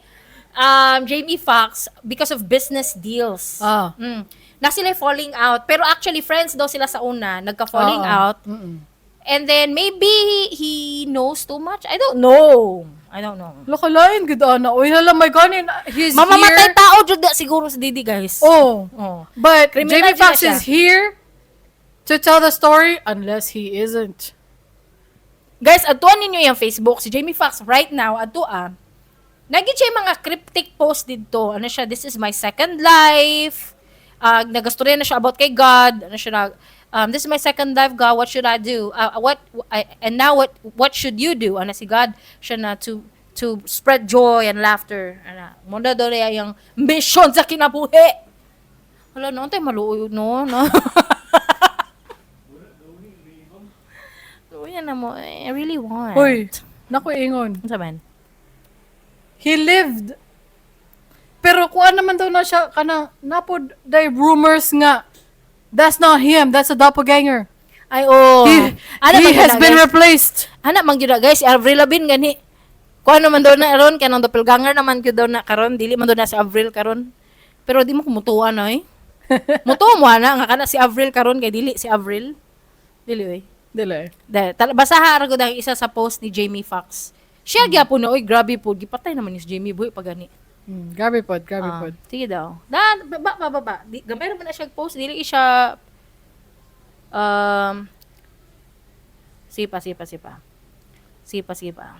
Jamie Foxx because of business deals. Na sila falling out. Pero actually, friends daw sila sa una. Nagka-falling out. And then, maybe he knows too much. I don't know. I don't know. Lakalain gud ana. Uy, hala my ganin. He's Mamamatay here. tao jud na siguro si Diddy, guys. Oh. Oh. But Criminal Jamie jud na Foxx siya. is here to tell the story unless he isn't. Guys, adtuan ninyo yung Facebook si Jamie Foxx right now, adtua. Nagi siya yung mga cryptic post didto. Ano siya, "This is my second life." Nagastorya na siya about kay God. Ano siya nag "This is my second life, God. What should I do? And now what should you do?" Ano si God, siya na to spread joy and laughter. Ana, mao na daw niya yung mission sa kinabuhi. Wala no, tayo maluoy no, no. Luoy na mo. I really want. Uy, naku ingon. Unsa man? He lived. Pero Pero kuan naman daw na siya kanang napod day rumors nga that's not him, that's a doppelganger. Ay, oh. He Ana man has gyud na, been guys. replaced. Ana man gyud na, guys, si Avril Lavigne gani. Kuan naman daw na ron kanang doppelganger naman gyud daw na karon, dili man daw na si Avril karon. Pero di mo kumutuwa na eh. Mutuo mo ana nga kana si Avril karon kay dili si Avril. Dili oy. Dili. Basaha ra gud ang isa sa post ni Jamie Foxx. Siya gyapon na oy, grabe po gipatay naman ni si Jamie buhi pa gani. Grabe pod, grabe Ah, pod. sige daw. Da, baba, baba, baba. Di, gamay ra man na siya post, dili siya sipa, sipa, sipa. Sipa, sipa.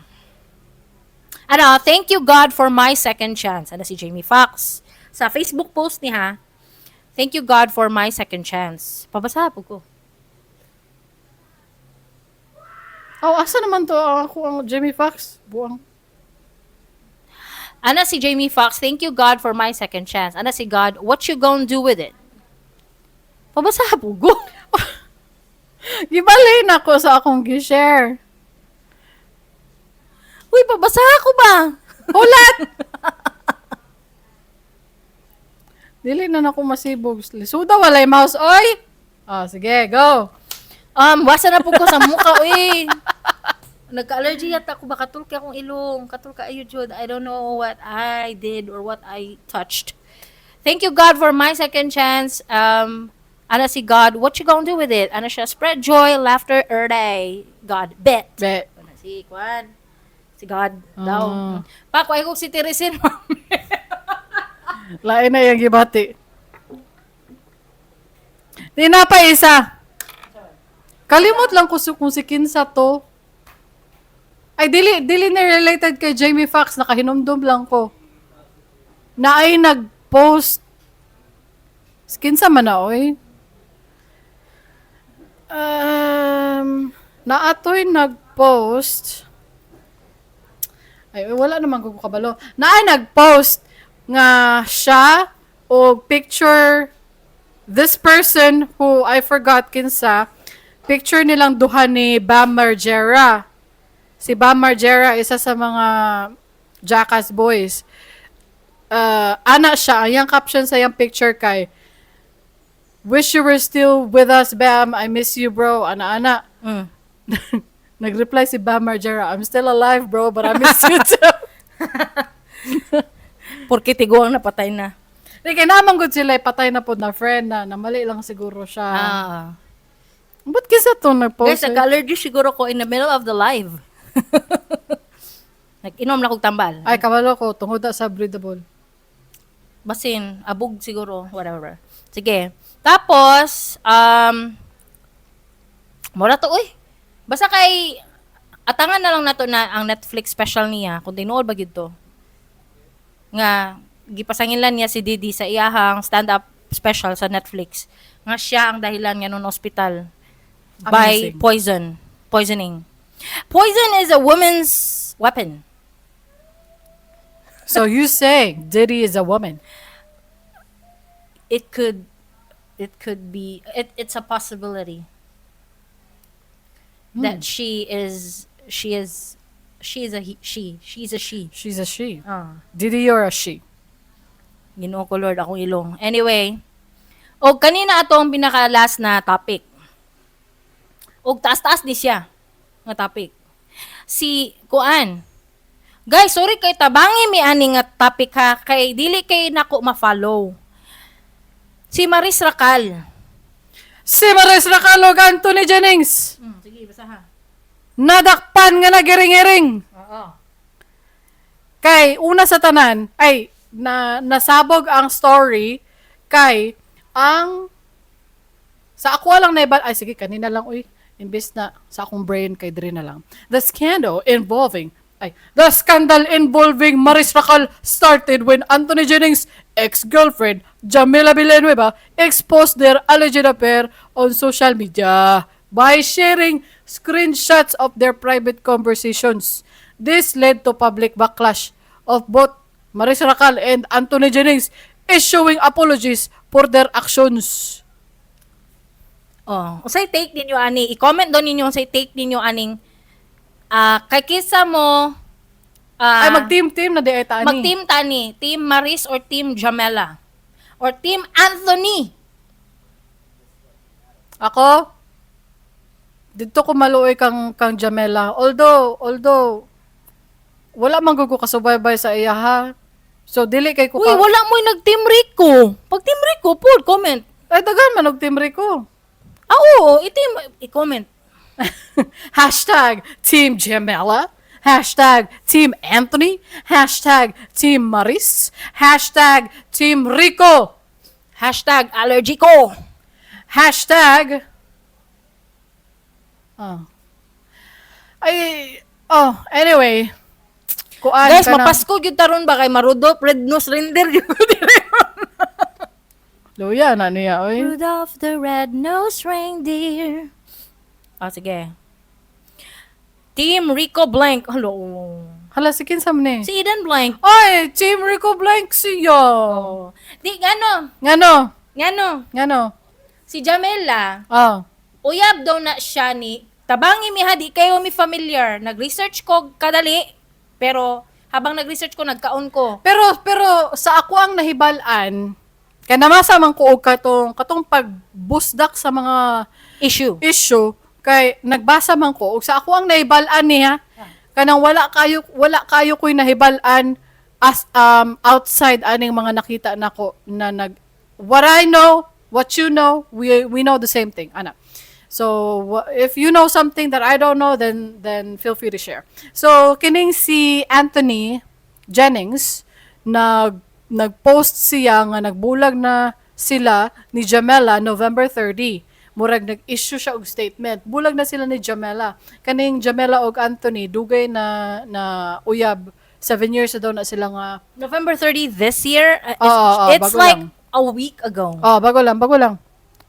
Ano, "Thank you God for my second chance." Ano si Jamie Foxx. Sa Facebook post niya, "Thank you God for my second chance." Pabasa po ko. Oh, asa naman to ang ako ang Jamie Foxx? Buang. Ana si Jamie Foxx, "Thank you God for my second chance." Ana si God, "What you gonna do with it?" Pabasa po ko. Gibalhin ako sa akong gi-share. Uy, pabasa ko ba? Hulat! Dili na nako masibog. Lisuda walay mouse, oy! Ah, sige, go. Wasa na po ko sa muka, uy. Nagka-allergy yata ako, baka tulki akong ilong. Katul ka ayo, jud. I don't know what I did or what I touched. "Thank you God for my second chance." Ana si God, "What you gonna do with it?" Ana siya, "Spread joy, laughter, day. God, bet." Bet. Ana si Kwan. Si God daw. Ah. Pa, kuhay kong si Teresin. Lain na yung gibati. Di na pa isa. Kalimot lang ko kung si kinsa to. Ay, dili, dili na related kay Jamie Foxx. Nakahinumdum lang ko. Na ay nag-post. Si kinsa man na, oy. Naatoy nag-post. Ay, wala naman ko kabalo. Na ay nag-post nga siya o picture this person who I forgot kinsa, picture nilang duha ni Bam Margera. Si Bam Margera, isa sa mga Jackass Boys. Ana siya, ang iyang caption sa iyang picture kay, "Wish you were still with us, Bam. I miss you, bro." Ana, ana. Nag-reply si Bam Margera, "I'm still alive, bro, but I miss you too." Porque tiguang napatay na. Di kay naman gud sila, patay na po na friend na namali lang siguro siya. Ah. Ba't kisa to nag-post? Guys, Eh? nagka-allergy siguro ko in the middle of the live. Nag-inom na kog tambal. Ay, kabalo ko, tungod na sa breathable. Basin, abog siguro, whatever. Sige. Tapos, mura to, uy. Basta kay, atangan na lang nato na ang Netflix special niya, kung tinuod ba gyud to. Nga, gipasangin lang niya si Diddy sa iyahang stand-up special sa Netflix. Nga siya ang dahilan nga nun hospital by Amazing. poison. Poisoning. Poison is a woman's weapon. So you saying Diddy is a woman? It could be it's a possibility that she is a he, she she's a she. She's a she. Ah. Diddy, you're a she. Ginoo ko Lord, akong ilong. Anyway, og kanina ato ang pinaka last na topic. Og taas-taas ni siya nga topic. Si kuan. Guys, sorry kay tabangi mi ani nga topic ha, kay dili kay nako ma-follow. Si Maris Racal. Si Maris Racal ug Anthony Jennings. Sige, basa ha. Nadakpan nga nagiring-iring. Oo. Kay una sa tanan ay na nasabog ang story kay ang sa ako lang na ay sige kanina lang uy, imbes na sa akong brain kay diri na lang. The scandal involving Maris Racal started when Anthony Jennings' ex-girlfriend Jamila Villanueva exposed their alleged affair on social media by sharing screenshots of their private conversations. This led to public backlash of both Maris Racal and Anthony Jennings issuing apologies for their actions. Oh, unsay take ninyo ani? I-comment daw ninyo unsay take ninyo aning kay kisa mo Ah, Ay, mag-team-team na di ay tani. Mag-team tani. Team Maris or Team Jamela. Or Team Anthony. Ako, dito ko maluoy kang Jamela. Although, wala man gud ko kasubaybay sa iya ha. So, dili kay ko Uy, wala mo'y nag-Team Rico. Pag Team Rico, po, comment. Ay, daghan man og Team Rico. Ah, oo, i-team, i-comment. #TeamJamela. #TeamAnthony. #TeamMaris. #TeamRico. #Allergy ko. Hashtag. Oh. Ay, oh, anyway. Kuan Guys, ka na- mapasko gyud taron ba kay Marudolph Red Nose Reindeer gyud? Luya na niya, oy. Rudolph the Red Nose Reindeer. Ah, sige. Team Rico Blank. Hello. Hala, si kinsa man ni? Si Eden Blank. Oy, Team Rico Blank siya. Oh. Di, ngano? Ngano? Ngano? Ngano? Si Jamela, Oh. uyab daw na siya ni tabangi mi ha, di kayo mi familiar. Nag-research ko kadali, pero habang nag-research ko, nagkaon ko. Pero sa ako ang nahibal-an, kay namasa man ko og katong pagbusdak sa mga Issue. Issue kay nagbasa man ko og sa ako ang nahibal-an niya, kanang wala kayo ko'y nahibal-an as outside aning mga nakita nako na nag what I know, what you know, we know the same thing, ana. So if you know something that I don't know, then feel free to share. So kining si Anthony Jennings, nag nagpost siya nga nagbulag na sila ni Jamela November 30. Murag nag-issue siya og statement. Bulag na sila ni Jamela. Kaning Jamela og Anthony dugay na uyab, 7 years na daw na sila nga. November 30 this year, it's, Oo, oo, it's bago like lang. A week ago. Oh, bago lang, bago lang.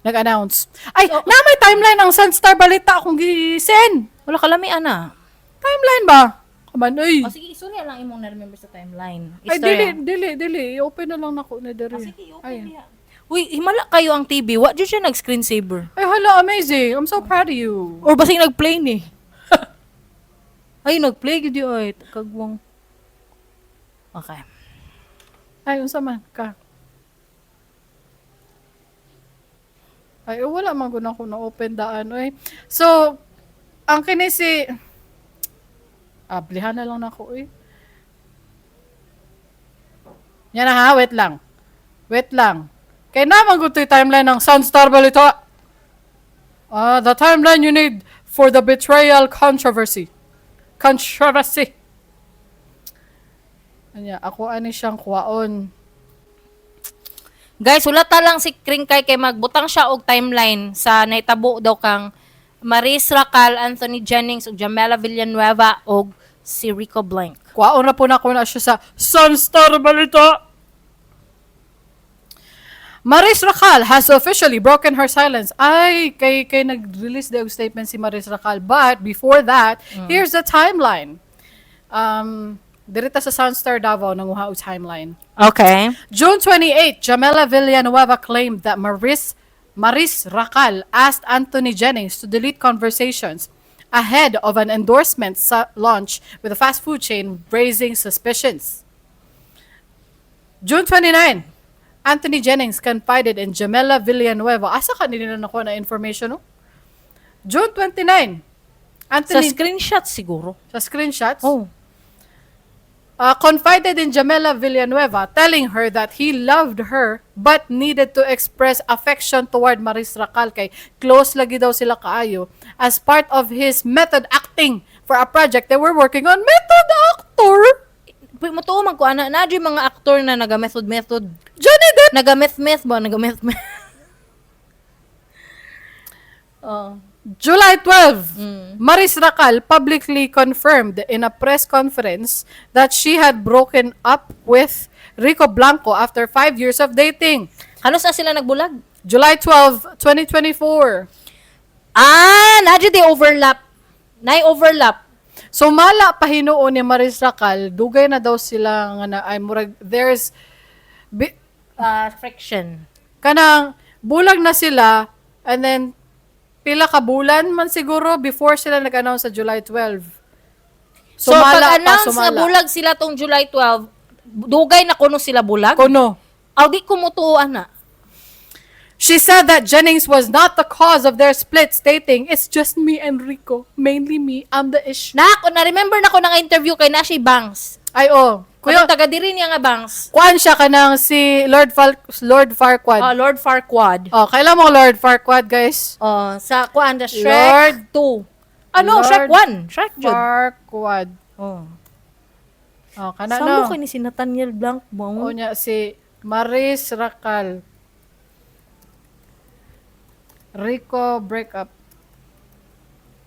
Nag-announce. Ay, na may timeline ang Sunstar Balita akong gi-send. Wala kalami, ana. Timeline ba? Kaman, uy. O sige, istorya lang imong na-remember sa timeline. Ay, dili, Istorya. Dili, dili. I-open na lang nako na diri. Ah, sige, open Ay. diha. Uy, himala kayo ang TV. Wa jud siya nag-screensaver. Ay, hala, amazing. I'm so proud of you. Or basing nag-play ni. Ay, nag-play gid yun, ay. Kagwang. Okay. Ay, unsa man ka? Ay, oh, wala man gud ako na open daan oy. So, ang kini si ablihan na lang nako oy. Yan na ha, wait lang. Wait lang. Kay naman gud to'y timeline ng Sunstar Balita. Ah, the timeline you need for the betrayal controversy. Controversy. Anya, ako ani siyang kuwaon. Guys, wala ta lang si Kringkay kay magbutang siya og timeline sa naitabo daw kang Maris Racal, Anthony Jennings ug Jamela Villanueva og si Rico Blank. Kuwaon na po na ko na siya sa Sunstar Balita. Maris Racal has officially broken her silence. Ay, kay nag-release og statement si Maris Racal. But before that, here's the timeline. Dirita sa Sunstar Davao nanguha og timeline. Okay. June 28, Jamela Villanueva claimed that Maris Racal asked Anthony Jennings to delete conversations ahead of an endorsement launch with a fast food chain, raising suspicions. June 29, Anthony Jennings confided in Jamela Villanueva. Asa ka nila nakuha na information, no? June 29, Sa Anthony screenshot siguro. Sa screenshots. Oh. Confided in Jamela Villanueva, telling her that he loved her but needed to express affection toward Maris Racal kay close lagi daw sila kaayo as part of his method acting for a project they were working on. Method actor? Mo tuo man ko ana na yung mga aktor na naga method method. Johnny Depp! Naga meth meth ba? Naga meth meth. Oh. July 12, Maris Racal publicly confirmed in a press conference that she had broken up with Rico Blanco after 5 years of dating. Halos na sila nagbulag. July 12, 2024. Ah, na di overlap. Nay overlap. So mala pa hinuon ni Maris Racal, dugay na daw sila nga na ay murag there's Friction. Kanang bulag na sila and then pila ka bulan man siguro before sila nag-announce sa July 12. So, Sumala pa, pag-announce nga sumala. bulag sila tong July 12, dugay na kuno sila bulag? Kuno. Aw, di ko mutuo ana. She said that Jennings was not the cause of their split, stating, "It's just me and Rico. Mainly me. I'm the issue." Na ako, na-remember na ko nang interview kay Nashi Banks. Ay, oh. Kuya, Kuya, taga diri niya nga Banks. Kuan siya kanang si Lord Farquaad. Oh, Lord Farquaad. Oh, kailan mo Lord Farquaad, guys? Oh, sa kuan the Shrek Lord 2. Ano, Lord Shrek 1. Shrek jud. Farquaad. Oh. Oh, kana Samo no. kay ni si Nathaniel Blanc mo. O niya si Maris Racal. Rico breakup.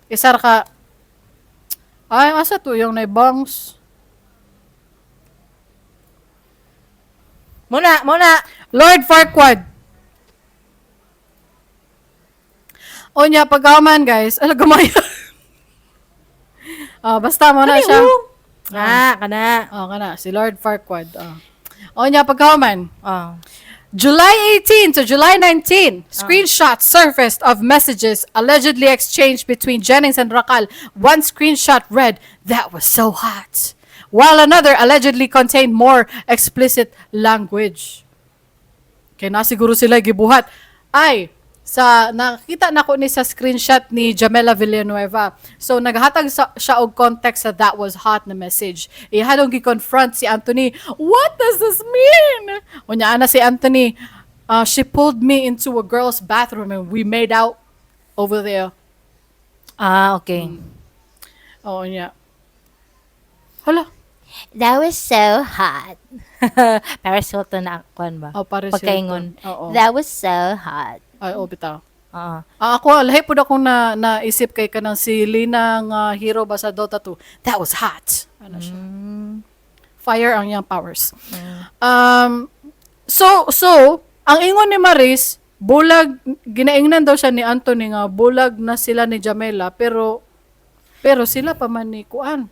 Isar ka. Ay, asa to yung naibangs? Muna, muna. Lord Farquaad. O niya, pagkaman, guys. Ala, gumaya. Oh, basta mo na Kani, siya. oh. Ah, kana. Oh, kana. Si Lord Farquaad. Oh. O niya, pagkaman. Oh. July 18 to July 19, screenshots surfaced of messages allegedly exchanged between Jennings and Racal. One screenshot read, "That was so hot," while another allegedly contained more explicit language. Kaya na siguro sila gibuhat. Ay, sa nakita nako ni sa screenshot ni Jamela Villanueva. So naghatag siya og context sa "That was hot" na message. Ihadong gi-confront si Anthony, "What does this mean?" Unya ana si Anthony, "She pulled me into a girl's bathroom and we made out over there." Ah, okay. Oo niya. Hala. That was so hot. Paris Hilton na kuan ba? Oh, Paris Pagkaingon. Hilton. Oo. That was so hot. Ay, oh, bitaw. Oo. Ah, ako, lahi pud akong na, naisip kay kanang si Lina nga hero ba sa Dota 2. "That was hot." Ano siya? Fire ang iyang powers. So, ang ingon ni Maris, bulag, ginaingnan daw siya ni Anthony nga bulag na sila ni Jamela, pero sila pa man ni Kuan.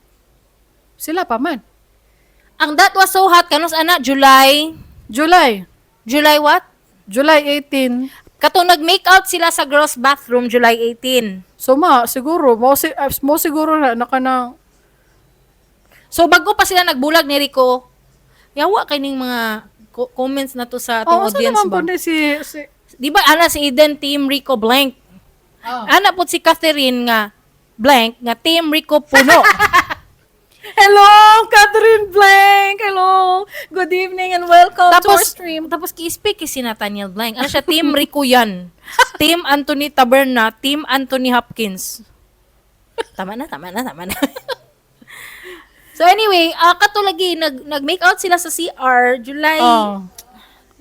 Sila pa man. Ang "That was so hot" kanus ana? July? July. July what? July 18. Katong nag-make out sila sa girls' bathroom July 18. So ma, siguro, mo siguro na naka na. So bago pa sila nagbulag ni Rico. Yawa kay ning mga comments na to sa atong Oh, asa audience naman ba? po ni si Di ba ana si Eden, Team Rico blank? Ah. Ana po si Catherine nga blank nga Team Rico puno. Hello, Catherine Blank! Hello! Good evening and welcome to our Tapos stream. Tapos ki-speak si Nathaniel Blank. Ano siya? Team Rico yan. Team Anthony Taberna, Team Anthony Hopkins. Tama na, tama na, tama na. So anyway, kato lagi nag make out sila sa CR July Oh.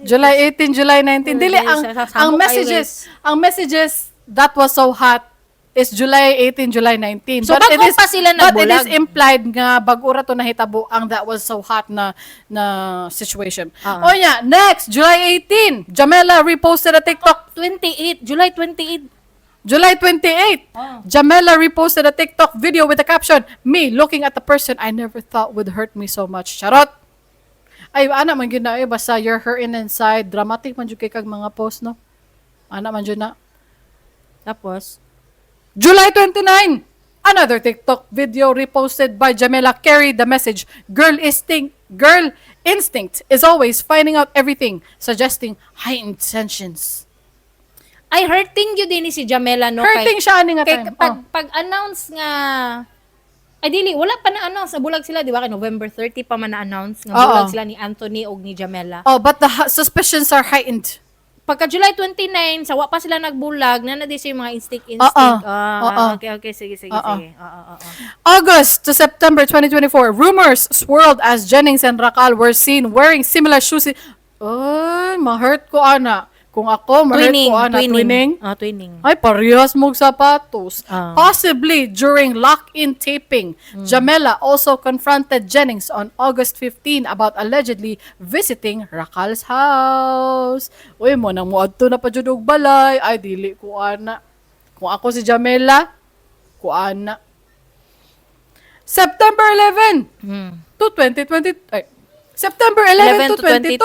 July 18, July 19. Dili Guys, ang sasamo ang kayo, messages, ang messages "That was so hot" is July 18, July 19. So, bago pa sila But it is nagbulag. implied nga bago ra to nahitabo ang "That was so hot" na situation. Ah. O nya, next July 18, Jamela reposted a TikTok. 28, July 28. July 28, Jamela reposted a TikTok video with the caption, "Me looking at the person I never thought would hurt me so much." Charot! Ay, ana man gyud na eh, basta you're hurting inside. Dramatic man jud kay kag mga post, no? Ana man jud na. Tapos July 29, another TikTok video reposted by Jamela carried the message, "Girl instinct is always finding out everything," suggesting heightened tensions." Ay, hurting yun din ni si Jamela, no? Hurting siya ani nga kay, time. Pag, Oh. pag announce nga, ay dili, wala pa na-announce na bulag sila, di ba? Kay November 30 pa man na-announce nga Oo. Bulag sila ni Anthony og ni Jamela. Oh, but the suspicions are heightened. Pagka July 29, sa wa pa sila nagbulag, na na di siya yung mga instinct instinct. Oo. Ah, Oo. okay, sige, sige, Oo. sige. Oo. August to September 2024, rumors swirled as Jennings and Racal were seen wearing similar shoes. Ay, ma-hurt ko, ana. Kung ako, ma-hurt Twinning, ko, ana. twinning. Twinning. Ah, twinning. Ay, parehas mong sapatos. Ah. Possibly during lock-in taping. Jamela also confronted Jennings on August 15 about allegedly visiting Racal's house. Uy, mo nang muadto na pa jud og balay. Ay, dili ko ana. Kung ako si Jamela, ko ana. September 11 to 2020, ay, September 11 to 22.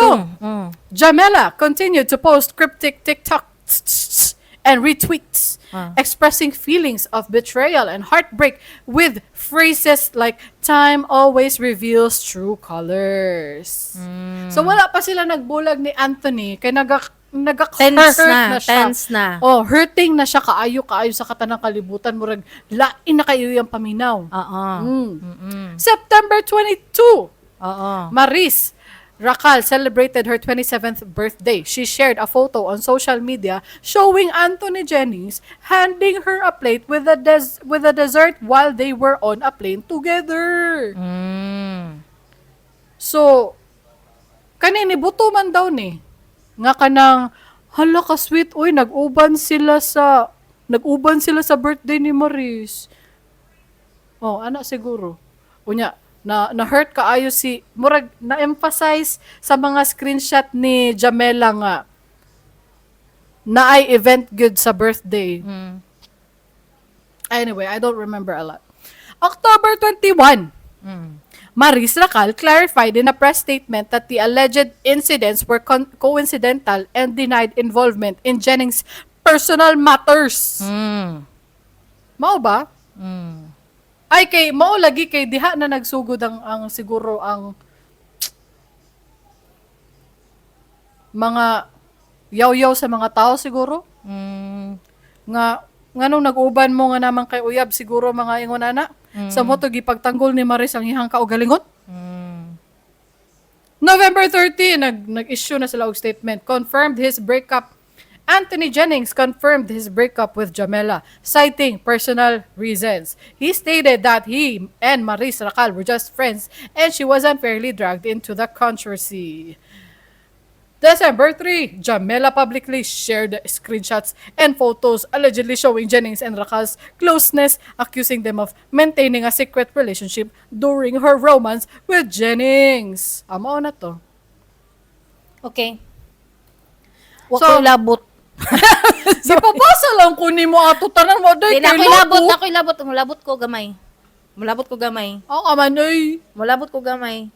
Jamela continued to post cryptic TikTok and retweets expressing feelings of betrayal and heartbreak with phrases like "Time always reveals true colors." So wala pa sila nagbulag ni Anthony kay naga Tense hurt na, na siya. Tense na. Oh, hurting na siya kaayo kaayo sa katanang kalibutan, murag lain na kayo yung paminaw. September 22, Maris Racal celebrated her 27th birthday. She shared a photo on social media showing Anthony Jennings handing her a plate with a dessert while they were on a plane together. So, kanini buto man daw ni. Nga kanang hala ka sweet, uy, nag-uban sila sa birthday ni Maris. Oh, ana siguro. Unya, na na hurt kaayo si murag na-emphasize sa mga screenshot ni Jamela nga naay event good sa birthday. Anyway, I don't remember a lot. October 21, Maris Racal clarified in a press statement that the alleged incidents were coincidental and denied involvement in Jennings' personal matters. Mao ba? Ay, kay mao lagi kay diha na nagsugod ang siguro ang mga yaw-yaw sa mga tao siguro nga nganong nag-uban mo nga naman kay uyab siguro, mga ingon ana sa mo to gipagtanggol ni Maris ang iyang kaugalingon. November 30, nag-issue na sila og statement, confirmed his breakup. Anthony Jennings confirmed his breakup with Jamela, citing personal reasons. He stated that he and Maris Racal were just friends and she was unfairly dragged into the controversy. December 3, Jamela publicly shared screenshots and photos allegedly showing Jennings and Racal's closeness, accusing them of maintaining a secret relationship during her romance with Jennings. Amo na to. Okay. Wa So, ko'y labot. Gipabasa lang ko nimo ato tanan mo day Di na kay ako'y labot, labot. na ako'y labot. Mulabot ko gamay. Mulabot ko gamay. Ako ka man oy. Mulabot ko gamay.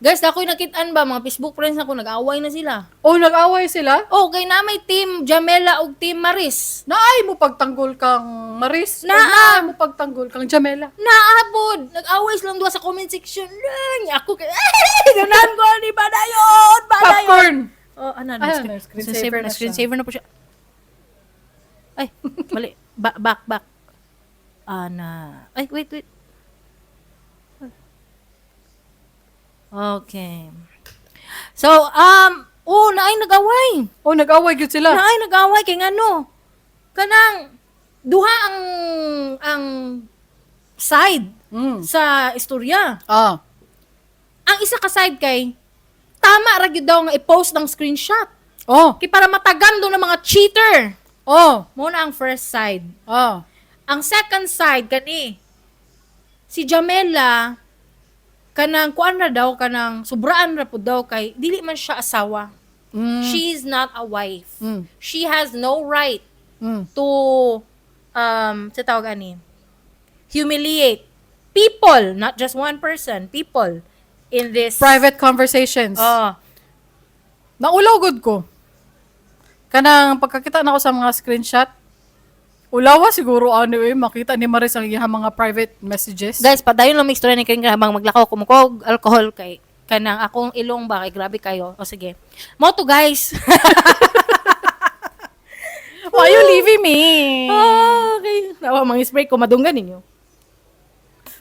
Guys, ako'y nakitaan ba, mga Facebook friends ako, nag-away na sila. Oh, nag-away sila? Oh, kay na may team Jamela ug team Maris. Naay mo pagtanggol kang Maris? O Naa. naay mo pagtanggol kang Jamela? Naabod! Nag-away silang duha sa comment section. Lang! Ako kay ganahan ko ni padayon! Padayon! Popcorn! Oh, ano, Ah, screen, na screen saver na screen siya. saver na po siya. Ay, mali. Back, back, back. Ana. Ay, wait, wait. Okay. So, oh, naay nag-away. Oh, nag-away gyud sila. Naay nag-away kay ngano. Kanang duha ang side sa istorya. Ang isa ka side kay tama ra gyud daw nga i-post ng screenshot. Kay para matagam daw ng mga cheater. Mo na ang first side. Ang second side kani si Jamela, kanang kuan ra daw, kanang sobraan ra pud daw kay dili man siya asawa. She is not a wife. She has no right to sa tawag ani humiliate people, not just one person, people in this Private conversations. Oh. Naulaw gud ko. Kanang pagkakita na ko sa mga screenshot, ulawa siguro ano eh, makita ni Maris ang iyang mga private messages. Guys, padayon lang may istorya ni Kring habang maglakaw ko mo alcohol kay kanang akong ilong ba kay grabe kayo. O sige. Mo to, guys. Why you leaving me? Ah, okay. Nawa mga spray ko madunggan ninyo.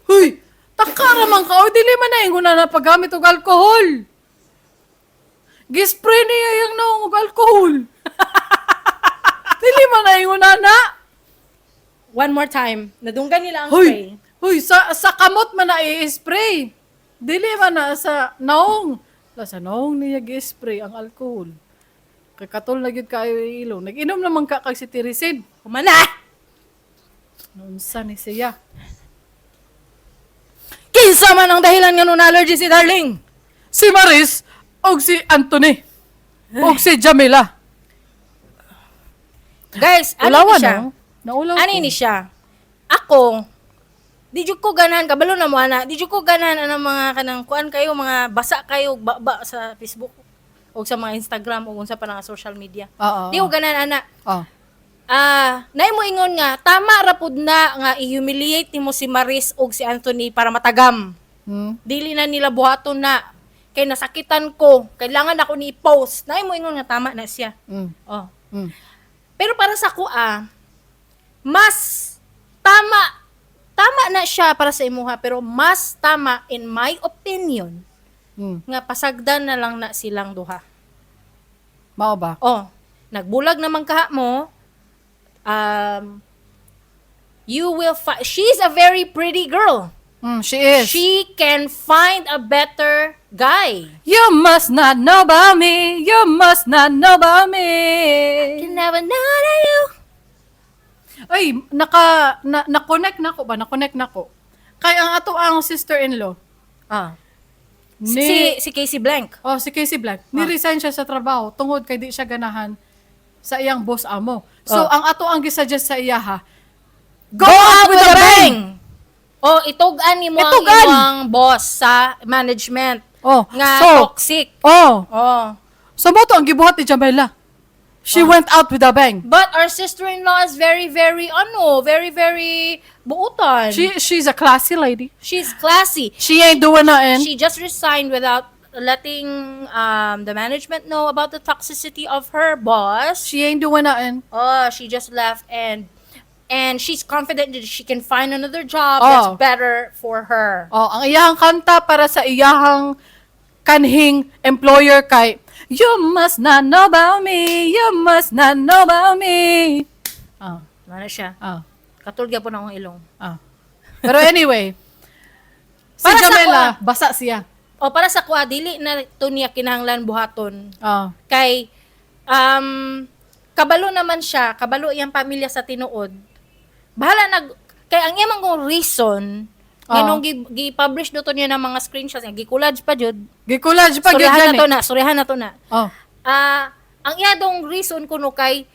Huy! Taka raman ka. O, dili man na ingon na paggamit og alcohol. Gispray niya yung naong og alcohol. Dili man na ingon na. One more time. Nadunggan nila ang spray. Huy! Huy, sa kamot man na i-spray. Dili man na sa naong. La, sa naong niya gi-spray ang alcohol. Kay katol na gyud kaayo yung ilong. Nag-inom naman ka kag cetirizine. Humana! Unsa ni siya? Kinsa man ang dahilan nga na allergy si Darling? Si Maris og si Anthony. Og si Jamila. Guys, ano Ulawan, ni siya? no? Naulaw Ano ko. ni siya? Ako, di jud ko ganahan, kabalo na mo ana, di jud ko ganahan anang mga kanang kuan kayo, mga basa kayo ba sa Facebook o sa mga Instagram o unsa pa nga social media. Oo. Di ko ganahan ana. Naay mo ingon nga tama ra pud na nga i-humiliate nimo si Maris ug si Anthony para matagam. Dili na nila buhaton na kay nasakitan ko, kailangan ako ni i-post. Naay mo ingon nga tama na siya. Oh. Pero para sa akoa, mas tama tama na siya para sa imuha, pero mas tama in my opinion nga pasagdan na lang na silang duha. Mao ba? Oh, nagbulag naman kaha mo. You will she's a very pretty girl. She is. She can find a better guy. You must not know about me. You must not know about me. Can never know that you. Ay, naka na, na-connect na ko ba? Na-connect na ko. Kay ang ato ang sister-in-law. Ni, Si si Casey Blank. Oh, si Casey Blank. Ni-resign siya sa trabaho tungod kay di siya ganahan sa iyang boss amo. So, ang ato ang gisuggest sa iya ha, go out with a bang! Oh, itug-an nimo ang Itug-an! imong boss sa management Oh, nga so, toxic. oh, Oh. so mao to ang gibuhat ni Jamela. She went out with a bang. But our sister-in-law is very, very, ano, very, very buutan. She's a classy lady. She's classy. She ain't doing nothing. She just resigned without letting the management know about the toxicity of her boss. She ain't doing nothing. Oh, she just left and she's confident that she can find another job Oh. that's better for her. Oh, ang iyahang kanta para sa iyahang kanhing employer kay "You must not know about me. You must not know about me." Ah, Ano siya? ah, Katulog po na akong ilong. ah. Pero anyway, si Para sa Jamela, basa siya. O para sa kuha, dili na to niya kinahanglan buhaton. Kay kabalo naman siya, kabalo iyang pamilya sa tinuod. Bahala nag kay ang iyang kong reason nganong gi-publish do to niya ng mga screenshots niya, gi-collage pa jud. Gi-collage pa gyud Storyahan na gani. to na, storyahan na to na. Oh. Ang iya dong reason kuno kay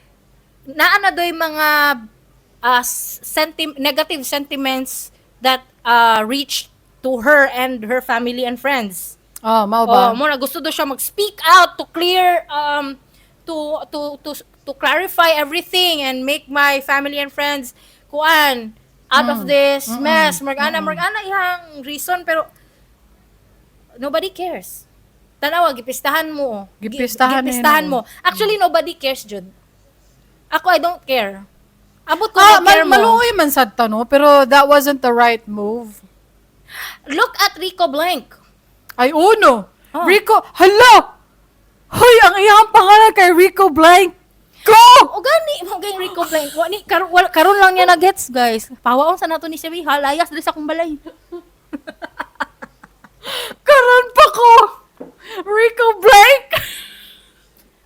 naa na doy mga negative sentiments that reached to her and her family and friends. Oh, mao ba? Oh, mo na gusto do siya mag-speak out to clear to clarify everything and make my family and friends kuan out of this mess. Mag-ana iyang reason, pero nobody cares. Tanawa, gipistahan mo. Gipistahan Gipistahan eh, mo. no? Actually, nobody cares jud. Ako, I don't care. Abot ko Ah, care mo. maluoy man sad ta, no? Pero that wasn't the right move. Look at Rico Blank. Ay, uno. Oh. Rico, hala! Hoy, ang iyang pangalan kay Rico Blank. Go! O gani mo kay Rico Blank. Wa ni karon karon lang niya na-gets, guys. Pawaon sa nato ni siya, halayas diri sa akong balay. Karon pa ko! Rico Blank!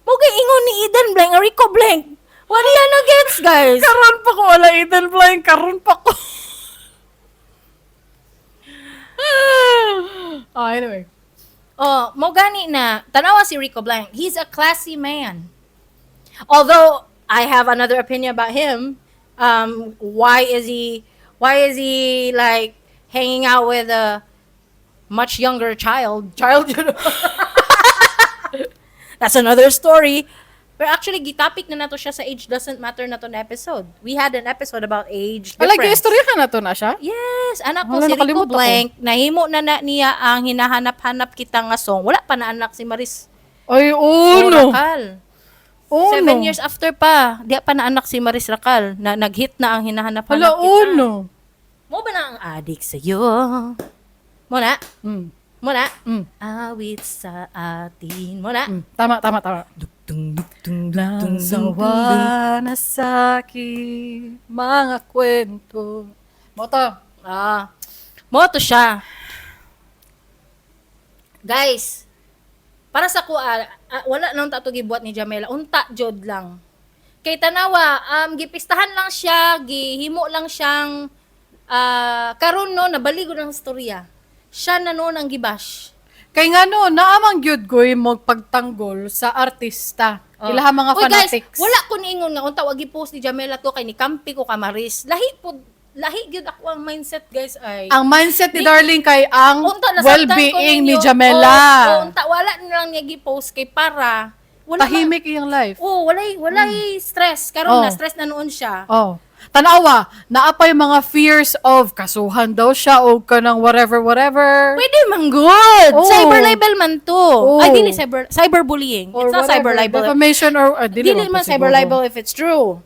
Mo kay ingon ni Eden Blank, ang Rico Blank. Wa niya na-gets, guys. Karon pa ko, wala Eden Blank. Karon pa ko. Ah, anyway. Oh, mo gani na tanawa si Rico Blank. He's a classy man. Although I have another opinion about him. Why is he like hanging out with a much younger child? Child. That's another story. But actually, gitopic na nato siya sa Age Doesn't Matter na to na episode. We had an episode about age Wala, difference. istorya ka na to na siya? Yes, anak ko Wala, si Rico nakalimot ako. Blank, nahimo na na niya ang "Hinahanap-hanap Kita" nga song. Wala pa na anak si Maris. Ay, uno. Racal. Uno. 7 years after pa, di pa na anak si Maris Racal. Na, nag-hit na ang "Hinahanap-hanap Hala, Kita." uno. Mo ba na ang adik sa'yo? Mo na? Mo na? Awit sa atin. Mo na? Tama, tama, tama. Dung, Nang sawa na sa aking mga kwento. Mo to. Ah. Mo to siya. Guys, para sa kuha, wala nang tato gibuhat ni Jamela. Unta jod lang. Kay tanawa, gipistahan lang siya, gihimo lang siyang karon no nabaligo ng istorya. Siya na noon ang gibash. Kay nga no, naamang gyud ko'y magpagtanggol sa artista. Oh. Ilaha mga Uy, fanatics. guys, wala ko niingon nga unta wag gi-post ni Jamela to kay ni kampi ko kamaris. Lahi po, lahi gyud ako ang mindset, guys, ay. Ang mindset ni Darling kay ang Unta nasabtan ko well-being ni ninyo. Jamela. Oo, unta wala na lang niya gi-post kay para Wala Tahimik iyang life. Oh, walay stress. Karon na stress na noon siya. Oh. Tanawa, naa pay mga fears of kasuhan daw siya o kanang whatever, whatever. Pwede man good. Oh. Cyber libel man to. Oh. Ay, dili cyberbullying. Or It's not cyber whatever, libel. defamation or dili, Dili man po cyber siguro. libel if it's true.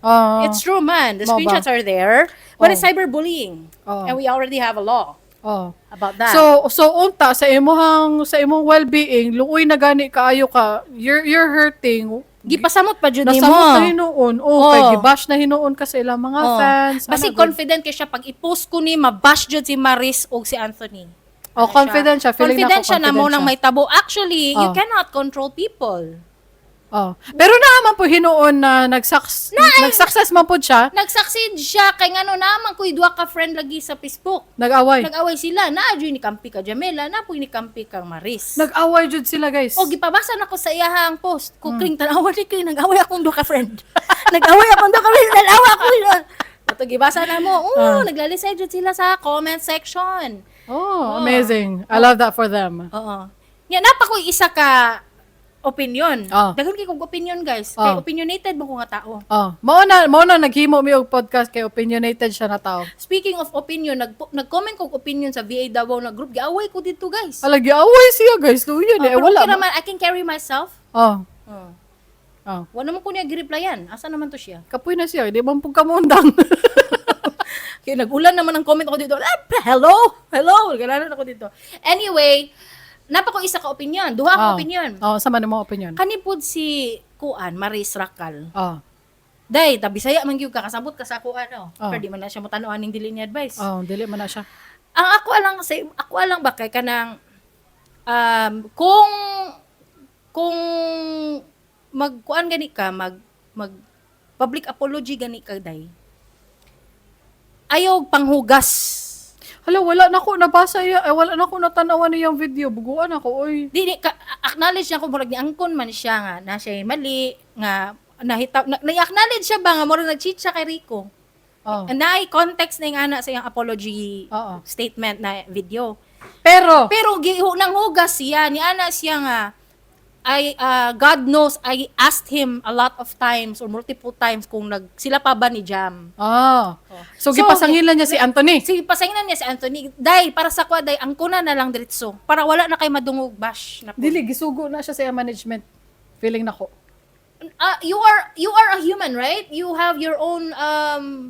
It's true man. The Mao ba? screenshots are there. But it's cyberbullying. Oh. And we already have a law about that. So unta sa imong well-being, luoy na gani kaayo ka, you're hurting. Gipasamot pa jud nimo. Nasamot na hinuon. Oh, kay gibash na hinuon ka sa ilang mga fans. Basi Ana, good. confident kay siya pag i-post ko ni mabash jud si Maris og si Anthony. Oh, confident siya. Feeling Confident nako, siya na mo confident nang siya. may tabo. Actually, you cannot control people. Oh. Pero naaman po hinuon na nag-success man po siya, Nag-succeed siya kay ngano naman kuy duha ka friend lagi sa Facebook. Nag-away. Nag-away sila. Naa jud ni kampi ka Jamela, na po ni kampi kang Maris. Nag-away jud sila, guys. O gipabasa nako sa iyahang post. Ko kring tan-awa ni kring nag-away akong duha ka friend. Nag-away akong duha ka friend. Tan-awa ako. Ato gibasa na mo. Oh, naglalisay jud sila sa comment section. Oh, amazing. I love that for them. Oo. Nya napa ko isa ka opinion. Daghan kay kog opinion, guys. Kay opinionated mo ko nga tao. Oh, mao na naghimo mi og podcast kay opinionated siya na tao. Speaking of opinion, nag-comment kog opinion sa VA Davao na group. Giaway ko dito, guys. Ala, giaway siya, guys. Luya Oh, ni eh, pero wala. okay naman, I can carry myself. Oh. Oh. Wala naman ko niya gi-replyan. Asa naman to siya? Kapoy na siya, di man pud kamundang. Kaya nag-ulan naman ang comment ako dito. Ah, hello! Hello! Gananan ako dito. Anyway, napa ko isa ka opinion. Duha ka opinion. Oh, sa man mo opinion? Kani pod si Kuan, Maris Racal. Day, ta Bisaya man gyud ka, kasabot ka sa ako ano. Pero di man na siya mo tan-o aning dili niya advice. Oh, dili man na siya. Ang ako alang sa ako alang ba kay kanang kung magkuan gani ka mag mag public apology gani ka, day. Ayaw panghugas. Hala, wala na ko nabasa iya, eh, wala na ko natanawan niyang video. Buguan ako, oy. Di, di ka, acknowledge niya kung murag ni angkon man siya nga na siya mali nga nahita na, na-acknowledge siya ba nga murag nag-cheat siya kay Rico. Naay context na yung ana sa iyang apology statement na video. Pero, Pero nang hugas siya, ni ana siya nga I God knows I asked him a lot of times or multiple times kung nag sila pa ba ni Jam. So, So, gipasangilan niya si Anthony. Sige, pasangilan niya si Anthony. Day, para sa kwa, day, ang kuna na lang diretso. Para wala na kay madungog bash. Na po. Dili, gisugo na siya sa iyang management. Feeling nako. You are a human, right? You have your own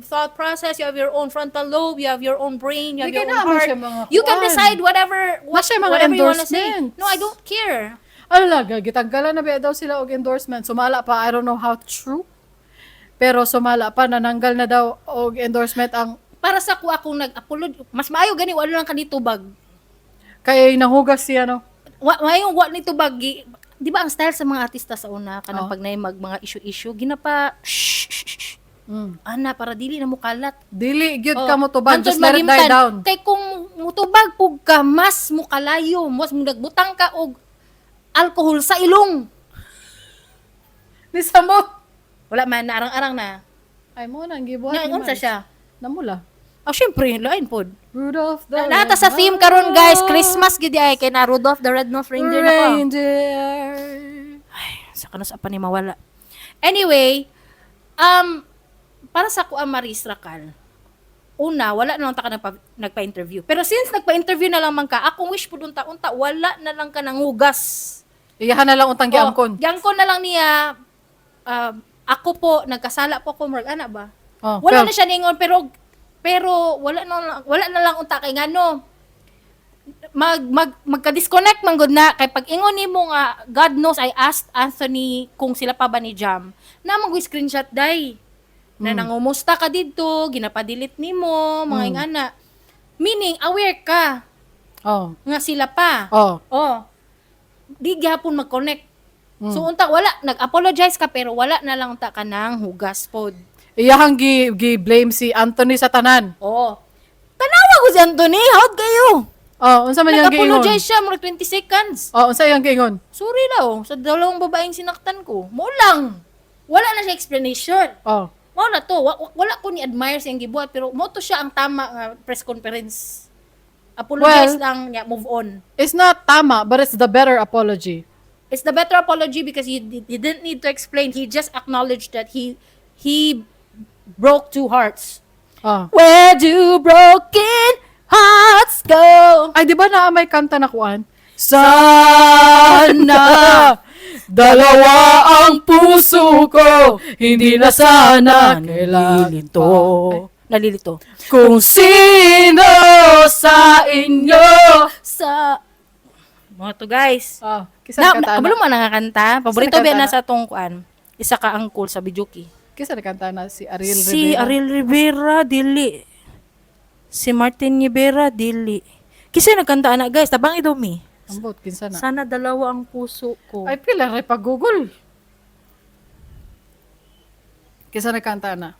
thought process, you have your own frontal lobe, you have your own brain, you have Di your kay own naa man heart. siya mga You can kuan. decide whatever Na siya mga whatever you wanna say. endorsements. No, I don't care. Ala, gitanggalan na ba daw sila og endorsement. Sumala pa, I don't know how true. Pero sumala pa, nananggal na daw og endorsement ang Para sa ko akong nag-apology, mas maayo gani wala lang kanitubag. Kay nahugas siya, no? Wa maayo wa ni tubag. Di ba ang style sa mga artista sa una kanang pag naay mag mga issue-issue ginapa shh, shh, shh, shh. Ana para dili na mukalat. Dili gyud Oh, ka mo tubag, hantod just let it die malimtan. down. Kay kung mutubag pug ka, mas mukalayo, mas nagbutang ka og alcohol sa ilong. Ni samot. Wala man, naarang-arang na. Ay mo nang gibuhat Na ni unsa Maris. siya? Namula. Oh, syempre, lain pod. Rudolph the Nata sa theme karon, guys, Christmas gid ay kay na Rudolph the Red-Nosed Reindeer na ko. Reindeer. Ay, sa kanos pa ni mawala. Anyway, para sa kuha Maris Racal, una, wala na lang ta ka nagpa-interview. Pero since nagpa-interview na lang man ka, akong wish pud unta unta wala na lang ka nanghugas. Iyahan na lang untang giangkon. Oh, giangkon na lang niya, ako po, nagkasala po ako, murag ana ba? Oh, Wala well, na siya ningon pero pero wala na lang unta kay ngano mag mag magka-disconnect man gud na kay pag ingon nimo nga God knows I asked Anthony kung sila pa ba ni Jam na mag screenshot day na nangumusta ka didto, ginapa-delete nimo mga ingana, meaning aware ka nga sila pa. Oh, di gyapon mag-connect. So unta wala nag-apologize ka pero wala na lang unta ka nang hugas pod. Iyahang gi blame si Anthony sa tanan. Oh. Tanawa ko si Anthony, how'd kayo? Oh, unsa man iyang giingon? Nag-apologize siya, mga 20 seconds. Oh, unsa iyang giingon? Sorry daw, sa dalawang babaeng sinaktan ko. Mo lang. Wala na siya explanation. Mao na to. Wala ko ni admire siyang gibuhat, pero mo to siya ang tama nga press conference. Apologize Well, lang niya, move on. It's not tama, but it's the better apology. It's the better apology because he didn't need to explain. He just acknowledged that he broke two hearts. Where do broken hearts go? Ay, di ba na may kanta na kuan? Sana dalawa ang puso ko, hindi na sana kailangan. Nalilito. Nalilito. Kung sino sa inyo. Sa mga to, guys. Ah, kisa Na, kanta kabalo na. man nakakanta. Paborito Kisa ba na nakanta sa tong kuan? Isa ka angkol sa videoke. Kisa nakanta na si Ariel Si Rivera. Ariel Rivera, dili. Si Martin Rivera, dili. Kisa nagkanta ana, guys, tabang idumi. Ambot, kinsa na. Sana dalawa ang puso ko. Ay, pila rin pa Google. Kisa nagkanta na.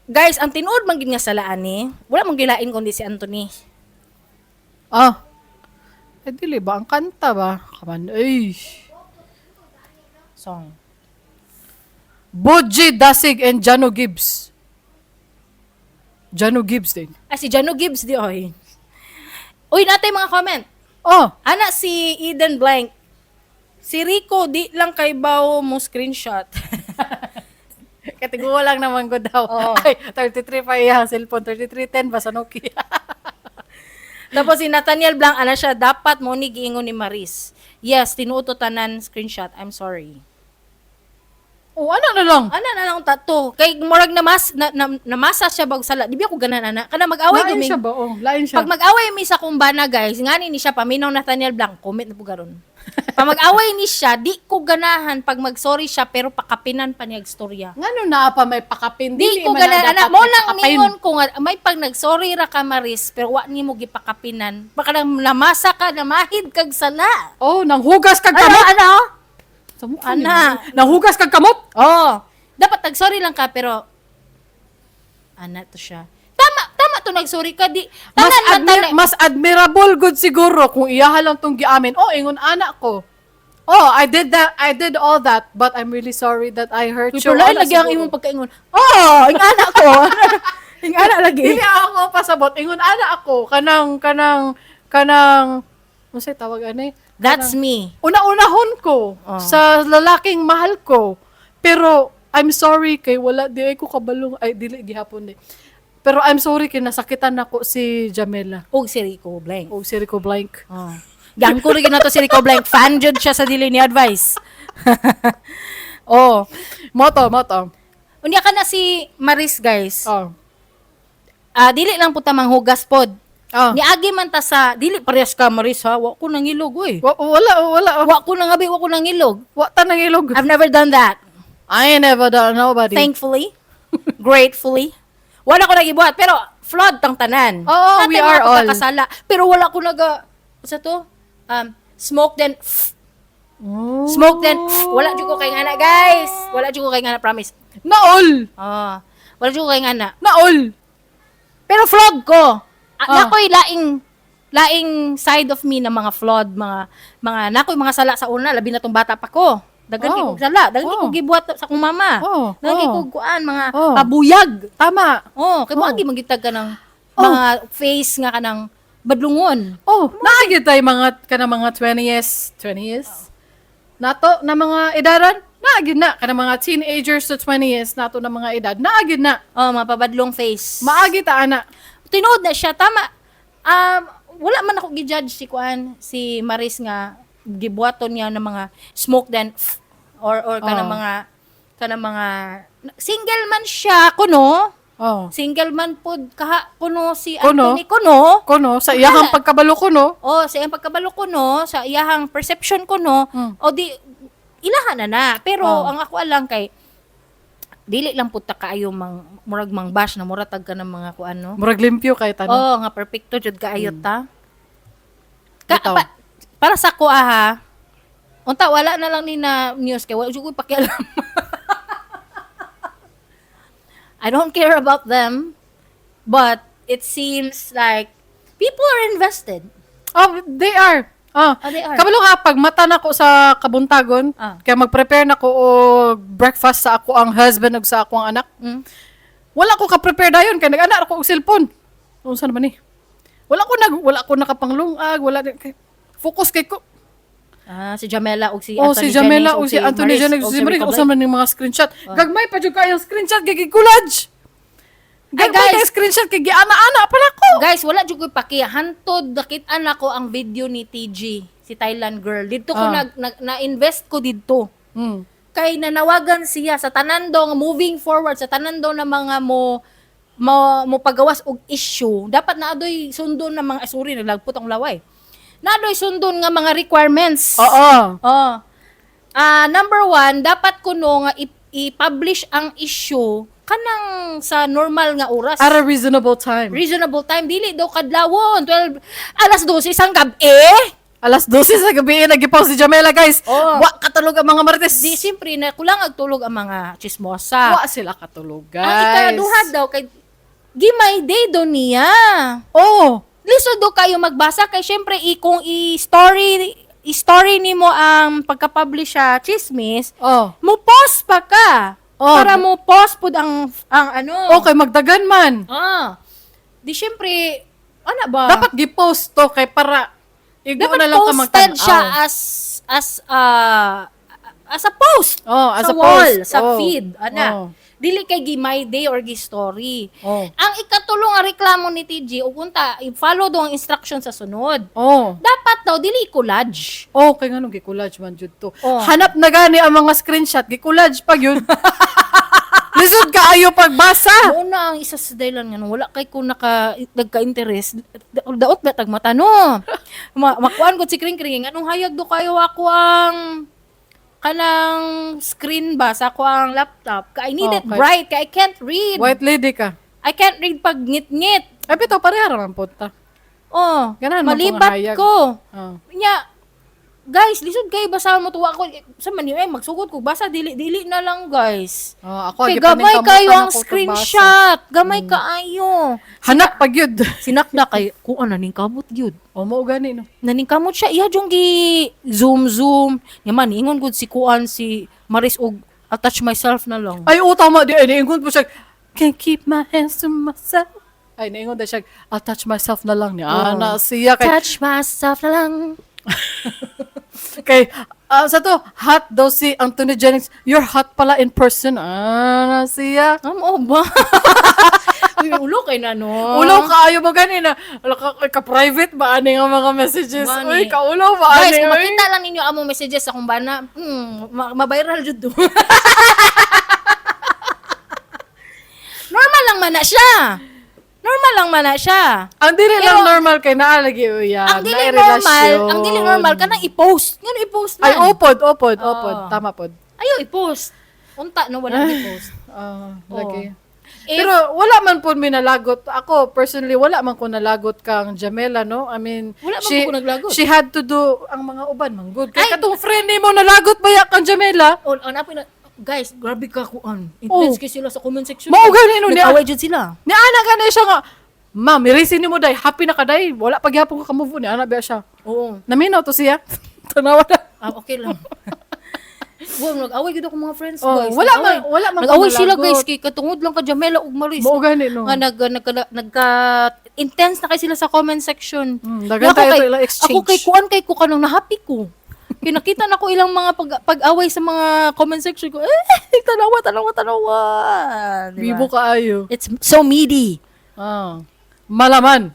Guys, ang tinuod man gid nga salaan ni, wala man gilain kundi si Anthony. Ah. Eh, dili ba? Ang kanta ba? Kaman, ay. Song. Boji Dasig and Jano Gibbs. Jano Gibbs din. Ah, si Jano Gibbs di oy. Uy, natay mga comment. Oh, Ana si Eden Blank. Si Rico, di lang kay bao mo screenshot. katiguwa lang naman ko daw. Oo. Ay, 33 pa iya, cellphone. 3310 ba sa Nokia? Tapos si Nathaniel Blanc, ana siya, dapat mo ni giingon ni Maris. Yes, tinuod to tanan screenshot. I'm sorry. Oh, ano na lang? Ana na lang tato. Kay murag namas na, na, namasa siya bag sala. Di ba ako ganan ana? Kana mag-away Lain gumi. siya ba? Oh, lain siya. Pag mag-away mi sa kumbana, guys, ngani ni siya paminaw Nathaniel Blanc, comment na po garon. Pag mag-away ni siya, di ko ganahan pag mag-sorry siya pero pakapinan pa niya istorya. Ngano naa pa may pakapin? Di ko man na ganahan ana dapat mo may lang pakapin. ningon ko nga may pag nag-sorry ra ka, Maris, pero wa nimo gipakapinan. Baka nang namasa ka, namahid kag sala. Oh, nanghugas kag Ano kamot. ano? Sa mukha Ana. niya. Nanghugas kag kamot. Oh, dapat nag-sorry lang ka pero ana to siya. Tama, tama to nag-sorry ka di. Mas, Tanan man tanan. mas admirable good siguro kung iyaha lang tong giamin. Oh, ingon anak ko. Oh, I did that. I did all that, but I'm really sorry that I hurt you. Pero lain Ana lagi ang siguro. imong pagkaingon. Oh, ing ana ko. Ing ana lagi. Dili ako pasabot. Ingon ana ako kanang kanang kanang unsay tawag ani? That's me. Una-unahon ko Oh. sa lalaking mahal ko. Pero I'm sorry kay wala di ay ko kabalong ay dili gihapon di. Pero I'm sorry kay nasakitan nako si Jamela Og si Rico Blank. o si Rico Blank. Oh. Gangko rin na to si Rico Blank. Fan jud siya sa dili ni advice. Oh, moto, moto. Unya ka na si Maris, guys. Oh. Ah, dili lang po tamang hugas pod. Oh. Niagi man ta sa dili parehas ka, Maris, ha. Wa ko nangilog oy. Wala, wala. Wa ko nangabi, wa ko nangilog. Wa ta nangilog. I've never done that. I never done nobody. Thankfully, gratefully. Wala ko nagibuhat pero flood tang tanan. Oo, Natay we mga are all. pagkakasala. Pero wala ko naga sa to? Smoke then Oh. smoke then wala jud ko kay ngana, guys. Wala jud ko kay ngana, promise. Naol. Ah, wala jud ko kay ngana. Naol. Pero flawed ko. Ah, Nakoy laing laing side of me na mga flawed, mga nakoy mga sala sa una, labi na tong bata pa ko. Daghan kay kog sala, daghan kay kog gibuhat sa akong mama. Daghan kay kog kuan mga pabuyag. Tama. Oh, kay mo agi magitag ka ng mga face nga kanang badlungon. Oh, naagi tay mga kana mga 20s, 20s. Nato na mga edaran, naagi na kana mga teenagers to 20s nato na mga edad, naagi na. Oh, mga pabadlong face. Maagi ta ana. Tinuod na siya, tama. Wala man ako gi-judge si kuan, si Maris nga gibuhaton niya ng mga smoke then or kanang mga single man siya kuno. Single man pod kaha kuno si Kuno? Anthony kuno. Kuno sa iyahang pagkabalo kuno. Oh, sa iyang pagkabalo kuno, sa iyahang perception kuno, o di ilahan na na. Pero ang ako lang kay dili lang pud ta kaayo mang murag mang bash na mura tag ka ng mga kuan no. Murag limpyo kay tanan. Oh, nga perfecto jud kaayo ta. Ka, Bitaw. para sa ko aha. Unta wala na lang ni na news kay wala jud ko pakialam. I don't care about them, but it seems like people are invested. Oh, they are. Oh. Oh, they are. Kabalo ka, pag mata na ko sa kabuntagon, kaya mag-prepare na ko og breakfast sa ako ang husband ug sa ako ang anak. Wala ko ka-prepare dayon kay nag-ana ako og cellphone. Unsa naman ni? Wala ko nag wala ko nakapanglungag, wala kay, focus kay ko. Ah, si Jamela ug si Oh, Anthony si Jamela Jennings o si Anthony Maris, Jennings og si Maris Rico usa Blake. man ning mga screenshot. Gagmay pa jud kayo screenshot kay gi-collage. Ay, Gagmay guys. kay screenshot kay giana-ana pa nako. Guys, wala jud koy paki hantod nakit-an nako ang video ni TG, si Thailand girl. Didto ko nag, nag na-invest ko didto. Kay nanawagan siya sa tanan daw nga moving forward sa tanan daw na mga mo mo, mo pagawas og issue, dapat na adoy sundon na mga, ay, sorry, naglagpot ang laway. Na adoy sundon nga mga requirements. Oo. Oh. Ah, number one, dapat kuno nga i-publish ang issue kanang sa normal nga oras. At a reasonable time. Reasonable time, dili daw kadlawon 12, alas 12 isang gabi. Alas 12 sa gabi nag-post si Jamela, guys. Oo. Wa katulog ang mga marites. Di siyempre na kulang ang tulog ang mga chismosa. Wa sila katulog, guys. Ang ikaduha daw kay gimay day do niya. Oh. Lisod daw kayo magbasa kay syempre kung i-story i-story nimo ang pagka-publish sa chismis, Oh. mo post pa ka. Oh. Para mo post pud ang ano. Okay, magdagan man. Ah. Di syempre ana ba? Dapat gi-post to kay para igo Dapat na lang ka posted magtan-aw. siya as a post. Oh, as sa a wall, post. sa Oh. feed, ana. Oh. Dili kay gi my day or gi story. Oh. Ang ikatulo nga reklamo ni TG ug unta i-follow daw ang instruction sa sunod. Oh. Dapat daw dili collage. Oh, kay nganong gi-collage man jud to. Oh. Hanap na gani ang mga screenshot, gi-collage pag yun. Lisod kaayo pagbasa. Mao na ang isa sa dahilan nga wala kay ko naka nagka-interest, daot ba tag mata no. Makuan ko si Kring Kring anong hayag do kayo ako ang kanang screen ba sa ako ang laptop. Kay I need Oh, it bright kay I can't read. White lady ka. I can't read pag ngit-ngit. Ay, bitaw pareha ra man punta. Oh, Ganahan man malibat kung hayag. ko. Oh. Nya, guys, lisod kayo basa mo tuwa ko. Sa man yun, eh, magsugod ko basa dili dili na lang, guys. Oh, ako Kay agi gamay paningkamutan kayo ang ako pagbasa. screenshot. Gamay kaayo. Hanap pag yun. Sinakda kay kuan na ning kamot gyud. O mo gani no. Naningkamot siya iya jung gi zoom zoom. Nya man ingon gud si kuan si Maris og attach myself na lang. Ay, oo, tama. Di, ay, naingon po siya. Can't keep my hands to myself. Ay, naingon na siya. I'll touch myself na lang. Ni Ana, siya. Kay, Touch myself na lang. kay sa to, hot daw si Anthony Jennings. You're hot pala in person. Ana, siya. Am o ba? Uy, ulo kay na no. Ulaw kaayo mo gani na. Wala ka, ka-private ba ani nga mga messages? Gani. Uy, kaulaw ba Guys, ani? kung Uy? makita lang ninyo among messages sa akong bana, ma-viral jud do. Normal lang man na siya. Normal lang man na siya. Ang dili Pero- lang normal kay naalagi uyan. Ang dili normal, ang dili normal kanang i-post. Ngano i-post man? Ay, opod, opod, opod. Oo. Tama pod. Ayaw i-post. Unta no wala i-post. Ah, lagi. If- Pero wala man po mi nalagot. Ako personally wala man ko nalagot kang Jamela, no? I mean, Wala man she, po ko naglagot. She had to do ang mga uban man good. Kay Ay, katong friend nimo nalagot ba ya kang Jamela? On apo na guys, grabe ka kuan. Intense kay sila sa comment section. Mao gani no niya. Nag-away jud sila. Ni ana gani siya nga, "Ma'am, irisi nimo day, happy na ka day. Wala pa gihapon ka ka-move on." Ni ana ba siya. Oo. Naminaw to siya. Tanawa na. Ah, okay lang. Wow, nag-away gid ako mga friends, Oh, guys. wala Nag-away. man- wala man ko Nag-away sila, nalagot. guys, kay katungod lang ka Jamela ug Maris. Mao gani no. Nga nag, nag, nagka intense na kay sila sa comment section. Daghan Ako tayo kay, to ilang exchange. Ako kay kuan kay ko kanang nahappy ko. Kay nakita na ko ilang mga pag-away sa mga comment section ko. Eh, tanawa, tanawa, tanawa. Diba? Bibo kaayo. It's so meaty. Ah. Malaman.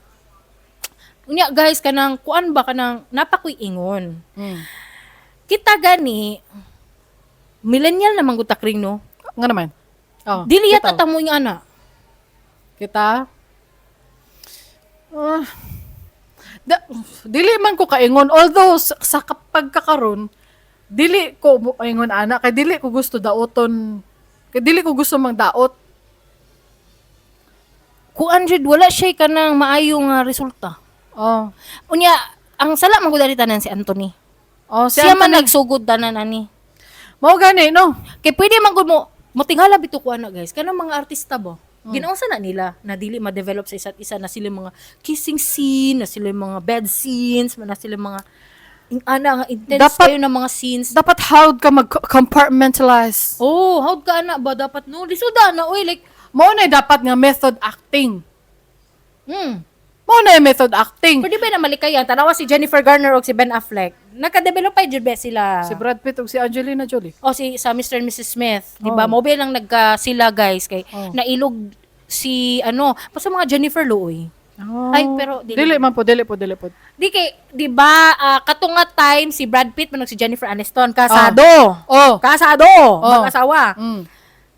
Unya guys, kanang kuan ba kanang napakoy ingon. Kita gani millennial naman gud takring no. Nga naman. Oh, Dili yata kita. ta mo yung ana. Kita. Ah. Dili man ko kaingon although sa kapag kakaron dili ko ingon ana kay dili ko gusto daoton kay dili ko gusto mang daot. Kuan jud wala siya kanang maayo nga resulta. Oh. Unya ang sala man gud ani tanan si Anthony. Oh, si Siya man Anthony. nagsugod tanan ani. Mao gani no. Kay pwede man gud mo motingala bitaw ko ana guys kanang mga artista ba. Ginaunsa na nila na dili ma-develop sa isa't isa na sila mga kissing scene, na sila mga bed scenes, na sila mga ing ana nga intense kayo na mga scenes. Dapat how ka mag compartmentalize. Oh, how ka ana ba dapat no? Lisuda na oy like Mao na dapat nga method acting. Mao na yung method acting. Pero di ba na malikayan? Tanawa si Jennifer Garner o si Ben Affleck. Nagka-develop pa jud ba sila? Si Brad Pitt ug si Angelina Jolie. O si sa Mr. and Mrs. Smith, di ba? Oh. Mo ba lang nagka sila, guys, kay Oh. nailog si ano, pa sa mga Jennifer Looy. Oh. Ay, pero dili. Dili man po, dili po, dili po. Di kay, di ba, kato nga time si Brad Pitt man si Jennifer Aniston kasado. Oh. Kasado, Oh. mag-asawa.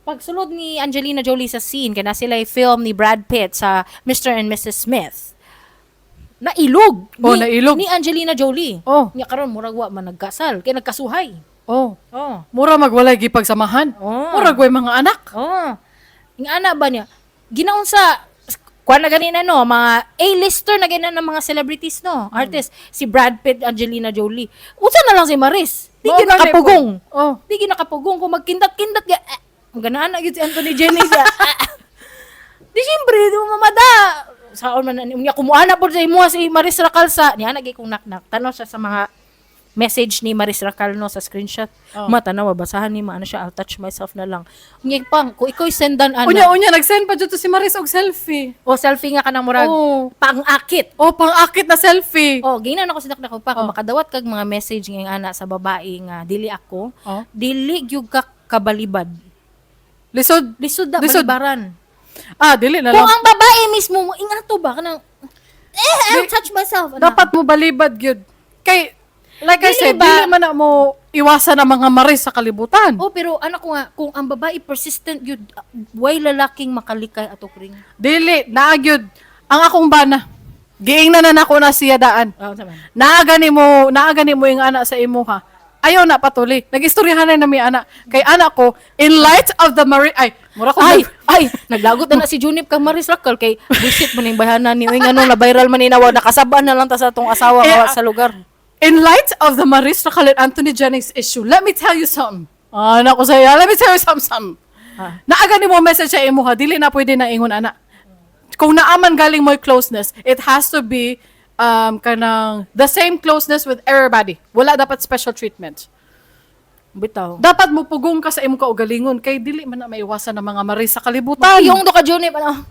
Pagsulod ni Angelina Jolie sa scene kay na sila film ni Brad Pitt sa Mr. and Mrs. Smith. Nailog. Oh, nailog. Ni Angelina Jolie. Oh. Nya karon murag wa man nagkasal kay nagkasuhay. Oh. Oh. Mura magwalay gipagsamahan. Oh. Mura way mga anak. Oh. Yung ana ba niya? Ginaunsa kuan na ganina no, mga A-lister na ganina ng mga celebrities no, artists, si Brad Pitt, Angelina Jolie. Unsa na lang si Maris? Di Mao gyud gani po. nakapugong. Oh. Di gyud nakapugong kung magkindat-kindat ga. Eh, ang ganaan na gyud si Anthony Jennings. Ah, ah. Di siyempre, di mo mamada. Saon man unya kumuana pod sa imo si Maris Racal sa niya nagi kong naknak. Tanaw siya sa mga message ni Maris Racal no sa screenshot. Oh. Ma tanaw basahan ni ma ano siya, "I'll touch myself na lang." Unya pang kung ikaw sendan ana. Unya unya nag-send pa jud to si Maris og selfie. O selfie nga kanang murag Oh. pang-akit. Oh, pang-akit na selfie. Oh, ginan ako sa naknak ko pa kung Oh. makadawat kag mga message nga ana sa babae nga dili ako, Oh. dili gyud ka kabalibad. Lisod. Lisod na Lisod. balibaran. Ah, dili na Kung lang. ang babae mismo mo ingato ba kanang eh, I'll touch myself. Ana. Dapat mo balibad gyud. Kay like I Dili said, ba- dili man na mo iwasan ang mga maris sa kalibutan. Oh, pero anak ko nga, kung ang babae persistent yun, way lalaking makalikay ato kring. Dili, naa gyud. Ang akong bana. Giingnan na nako na siya daan. Oh, tama. Naa gani mo yung anak sa imo ha. Ayaw na patuli. Nagistoryahan na mi ana. Kay anak ko in light of the Mari ay, mura ko Ay, ay, naglagot na na si Junip kang Maris Racal kay busit mo ning bayhanan ni uy ngano na viral man ni nawa nakasaba na lang ta sa atong asawa Eh, nga wa sa lugar. In light of the Maris Racal and Anthony Jennings issue, let me tell you something. Ah, nako sa'yo, let me tell you something. Something. Ah. Naa gani mo message sa imo ha, dili na pwede na ingon ana. Kung naaman galing mo closeness, it has to be kanang the same closeness with everybody. Wala dapat special treatment. Bitaw. Dapat mo pugong ka sa imong kaugalingon kay dili man na maiwasan ng mga maris sa kalibutan. Yung do ka Junip ano.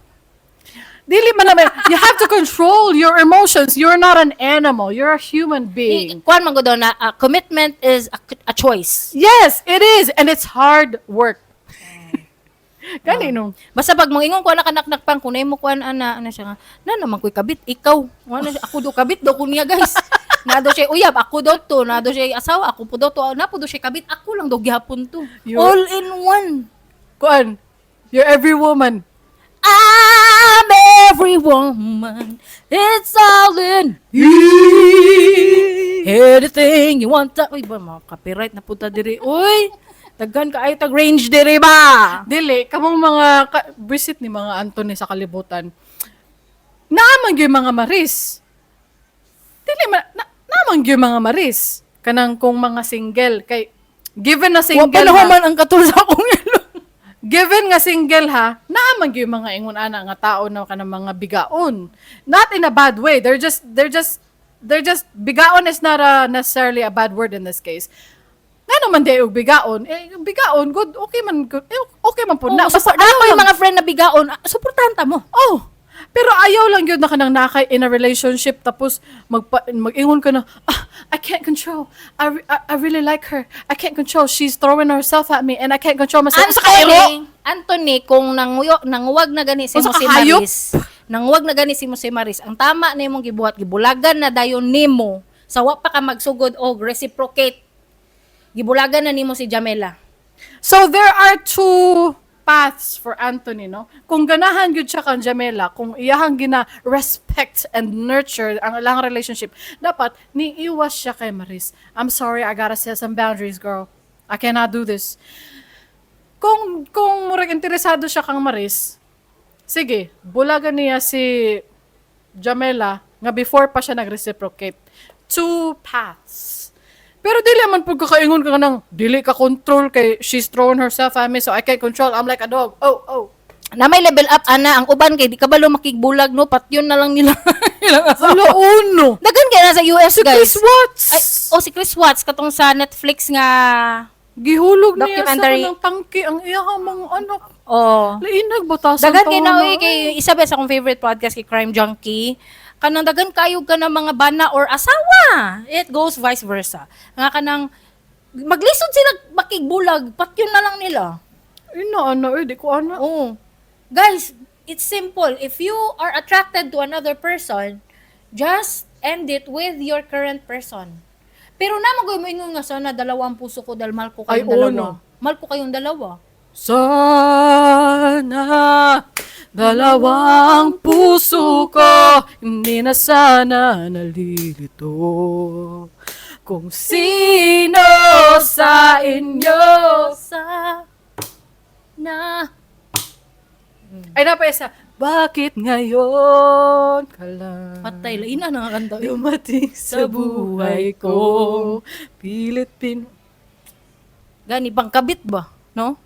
Dili man na you have to control your emotions. You're not an animal. You're a human being. Kuan man gud na commitment is a choice. Yes, it is. And it's hard work. Gani no. Basta pag mangingon ko anak anak pang kunay mo kuan ana ana siya nga na naman ko'y kabit ikaw. Wala siya, ako do kabit do ko niya, guys. Na do siya uyab ako do to, na do siya asawa ako po do to, na po do siya kabit ako lang do gihapon to. All in one. Kuan, you're every woman. I'm every woman. It's all in you. Anything you want. Uy ba mga copyright na punta diri. Uy, daghan ka ay tag range diri ba? Dili, kamong mga visit ni mga Anthony sa kalibutan. Naaman gyud mga Maris. Dili man na, naaman gyud mga Maris. Kanang kung mga single kay given na Wa pa single na ha, human ang katul sa akong ilong. Given nga single ha, naaman gyud mga ingon ana nga tao na kanang mga bigaon. Not in a bad way. They're just bigaon is not a, necessarily a bad word in this case. Nga naman di og bigaon, eh bigaon good, okay man good, eh, okay man po na. Oh, Basta support, na ayaw yung lang. mga friend na bigaon, ah, suportahan ta mo. Oh, pero ayaw lang yun na kanang nakay in a relationship tapos mag-ingon ka na, "Ah, I can't control. I really like her. I can't control. She's throwing herself at me and I can't control myself." Unsa ka iro? Anthony, Anthony, kung nanguyo, nanguwag na gani si Unsa mo ka si hayop? Maris, nanguwag na gani si mo si Maris, ang tama na imong gibuhat, gibulagan na dayon nimo, sa wa pa ka magsugod og reciprocate, gibulagan na nimo si Jamela. So there are two paths for Anthony, no? Kung ganahan gyud siya kang Jamela, kung iyahang gina respect and nurture ang ilang relationship, dapat niiwas siya kay Maris. "I'm sorry, I gotta set some boundaries, girl. I cannot do this." Kung murag interesado siya kang Maris, sige, bulagan niya si Jamela nga before pa siya nag-reciprocate. Two paths. Pero dili man pud kakaingon ka nang dili ka control kay she's throwing herself at me so I can't control. I'm like a dog. Oh. Na may level up ana ang uban kay di kabalo makigbulag no, patyon na lang nila ilang asawa. Hala uno. Daghan kay na sa US, Si guys. Chris Watts. Ay, oh si Chris Watts katong sa Netflix nga Gihulog niya sa documentary. kanang tangki ang iyang mga anak. Oh. Lainag batasan Daghan kay taon na oy kay isa ba sa akong favorite podcast kay Crime Junkie. Kanang daghan kayo ka ng mga bana or asawa. It goes vice versa. Nga kanang maglisod sila makigbulag, patyon na lang nila. Ina, ano, eh, di ko ana. Oo. Guys, it's simple. If you are attracted to another person, just end it with your current person. Pero na mo ingon nga sana dalawa ang puso ko dahil mahal ko Ay, kayong dalawa. oo, no. Mahal ko kayong dalawa. Sana dalawang puso ko hindi na sana nalilito kung sino sa inyo Sa na Ay, napa isa. Bakit ngayon ka lang patay lain na nga kanta. dumating sa buhay ko? Pilit pin Gani pangkabit ba, no?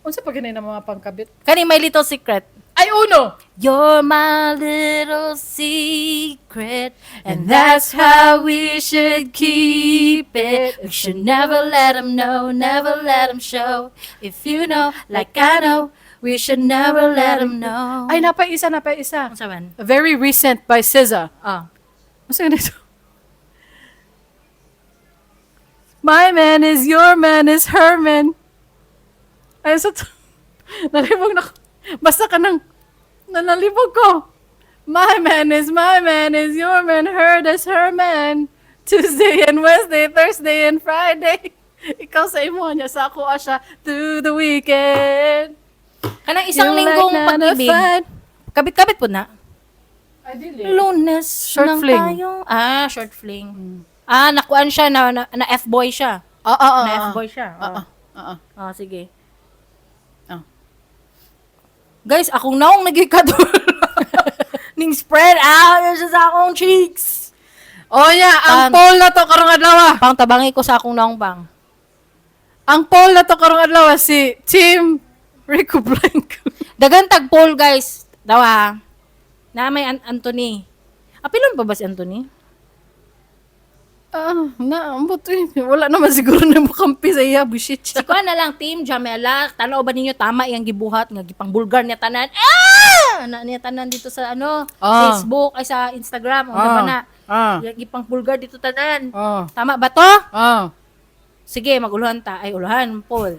Unsa pa ganay na mga pangkabit? Kani my little secret. Ay, uno! You're my little secret, and And that's how we should keep it. We should never let 'em know, never let 'em show. If you know, like I know, we should never let 'em know. Ay, napa isa, napa isa. Unsa man? Very recent by SZA. Ah. Unsa ganito? My man is your man is her man. Ay, sa to. Nalibog na ko. Basta ka nang, nanalibog ko. My man is your man, her is her man. Tuesday and Wednesday, Thursday and Friday. Ikaw sa imo niya, sa ako siya through the weekend. Kanang isang You like linggong none of pag-ibig. fun. Kabit-kabit po na. Ay, dili. Lunes Short ng fling. tayo. Ah, short fling. Ah, nakuan siya na F-boy siya. Ah, Na ah. F-boy siya. Ah, Ah, ah. ah, sige. Ah. Guys, akong naong nagikadol. Ning spread out na siya sa akong cheeks. Oh yeah, ang poll na to karong adlaw. Pang tabangi ko sa akong naong pang. Ang poll na to karong adlaw si Team Rico Blanco. Dagan tag poll, guys. Daw ha. Na may Anthony. Apilon pa ba si Anthony? Ah, na, ambot eh. Wala naman siguro na mukampi sa iya, bushit Si siya. kuan na lang Team Jamela, tanaw ba ninyo tama iyang gibuhat nga gipang bulgar niya tanan? Ah! Na niya tanan dito sa ano, Ah. Facebook ay sa Instagram, unsa ba na? Ah. Iyang gipang bulgar dito tanan. Ah. Tama ba to? Ah. Sige, maguluhan ta. Ay, uluhan, poll.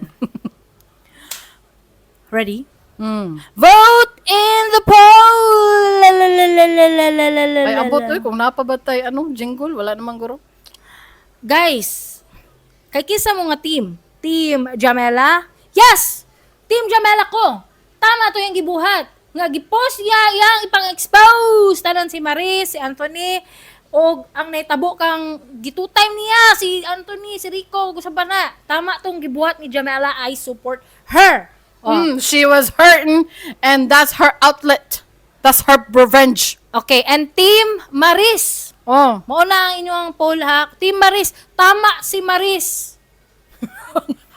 Ready? Vote in the poll! La, la, la, la, la, la, la, la, la, Ay, la, ambot la. eh, kung napabatay, anong jingle, wala namang guro. Guys, kay kinsa mo nga team? Team Jamela? Yes! Team Jamela ko. Tama to yung gibuhat. Nga gipost niya yang ipang-expose tanan si Maris, si Anthony, og ang naitabo kang gitu-time niya si Anthony, si Rico, ug sa na. Tama tong gibuhat ni Jamela. I support her. Oh. She was hurting and that's her outlet. That's her revenge. Okay, and Team Maris. Oh. Mao na ang inyong poll ha. Team Maris, tama si Maris.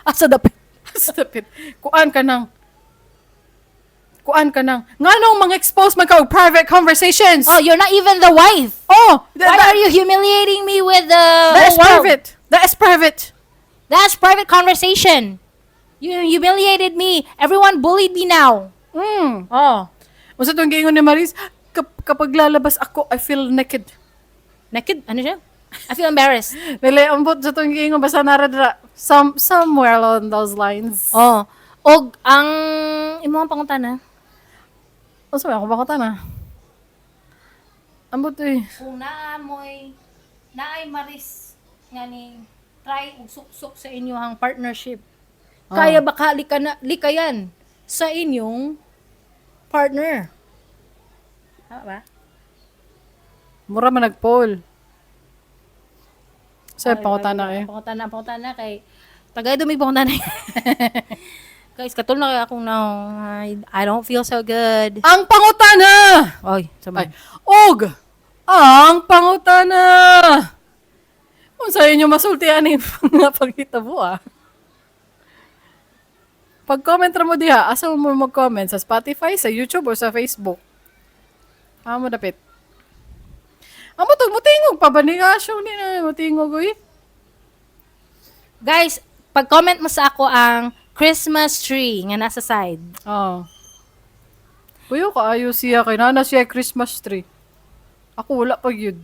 Asa dapit? Stop it. Kuan ka nang Kuan ka nang nganong mga expose man ka og private conversations. Oh, you're not even the wife. Oh, Why are you humiliating me with the that is whole world? private. That is private. That's private conversation. You humiliated me. Everyone bullied me now. Oh. Unsa tong giingon ni Maris? Kapag lalabas ako, I feel naked. Naked? Ano siya? I feel embarrassed. Dili, ambot sa tong giingon basta naradra somewhere along those lines. Oh. Og ang imong pangutana. Unsa ba ako pangutana? Ambot eh. Kung naamoy naay Maris nga ning try og suksok sa inyong partnership. Kaya ba ka lika likayan sa inyong partner? Tama ba? Mura man nag-poll. Sa pangutana eh. Pangutana, pangutana kay tagay dumi pangutana. Guys, katul na kaya akong now. I don't feel so good. Ang pangutana! Oy, sabay. Ay, og ang pangutana. Unsa inyo masulti ani nga panghitabo ah. Pag-comment ra mo diha, asa mo mag-comment sa Spotify, sa YouTube o sa Facebook? Amo dapit. Amo to mutingog pa ba ni Asyo ni na mutingog oy. Guys, pag-comment mo sa ako ang Christmas tree nga nasa side. Oh. Kuyo kaayo siya kay nana siya Christmas tree. Ako wala pa gyud.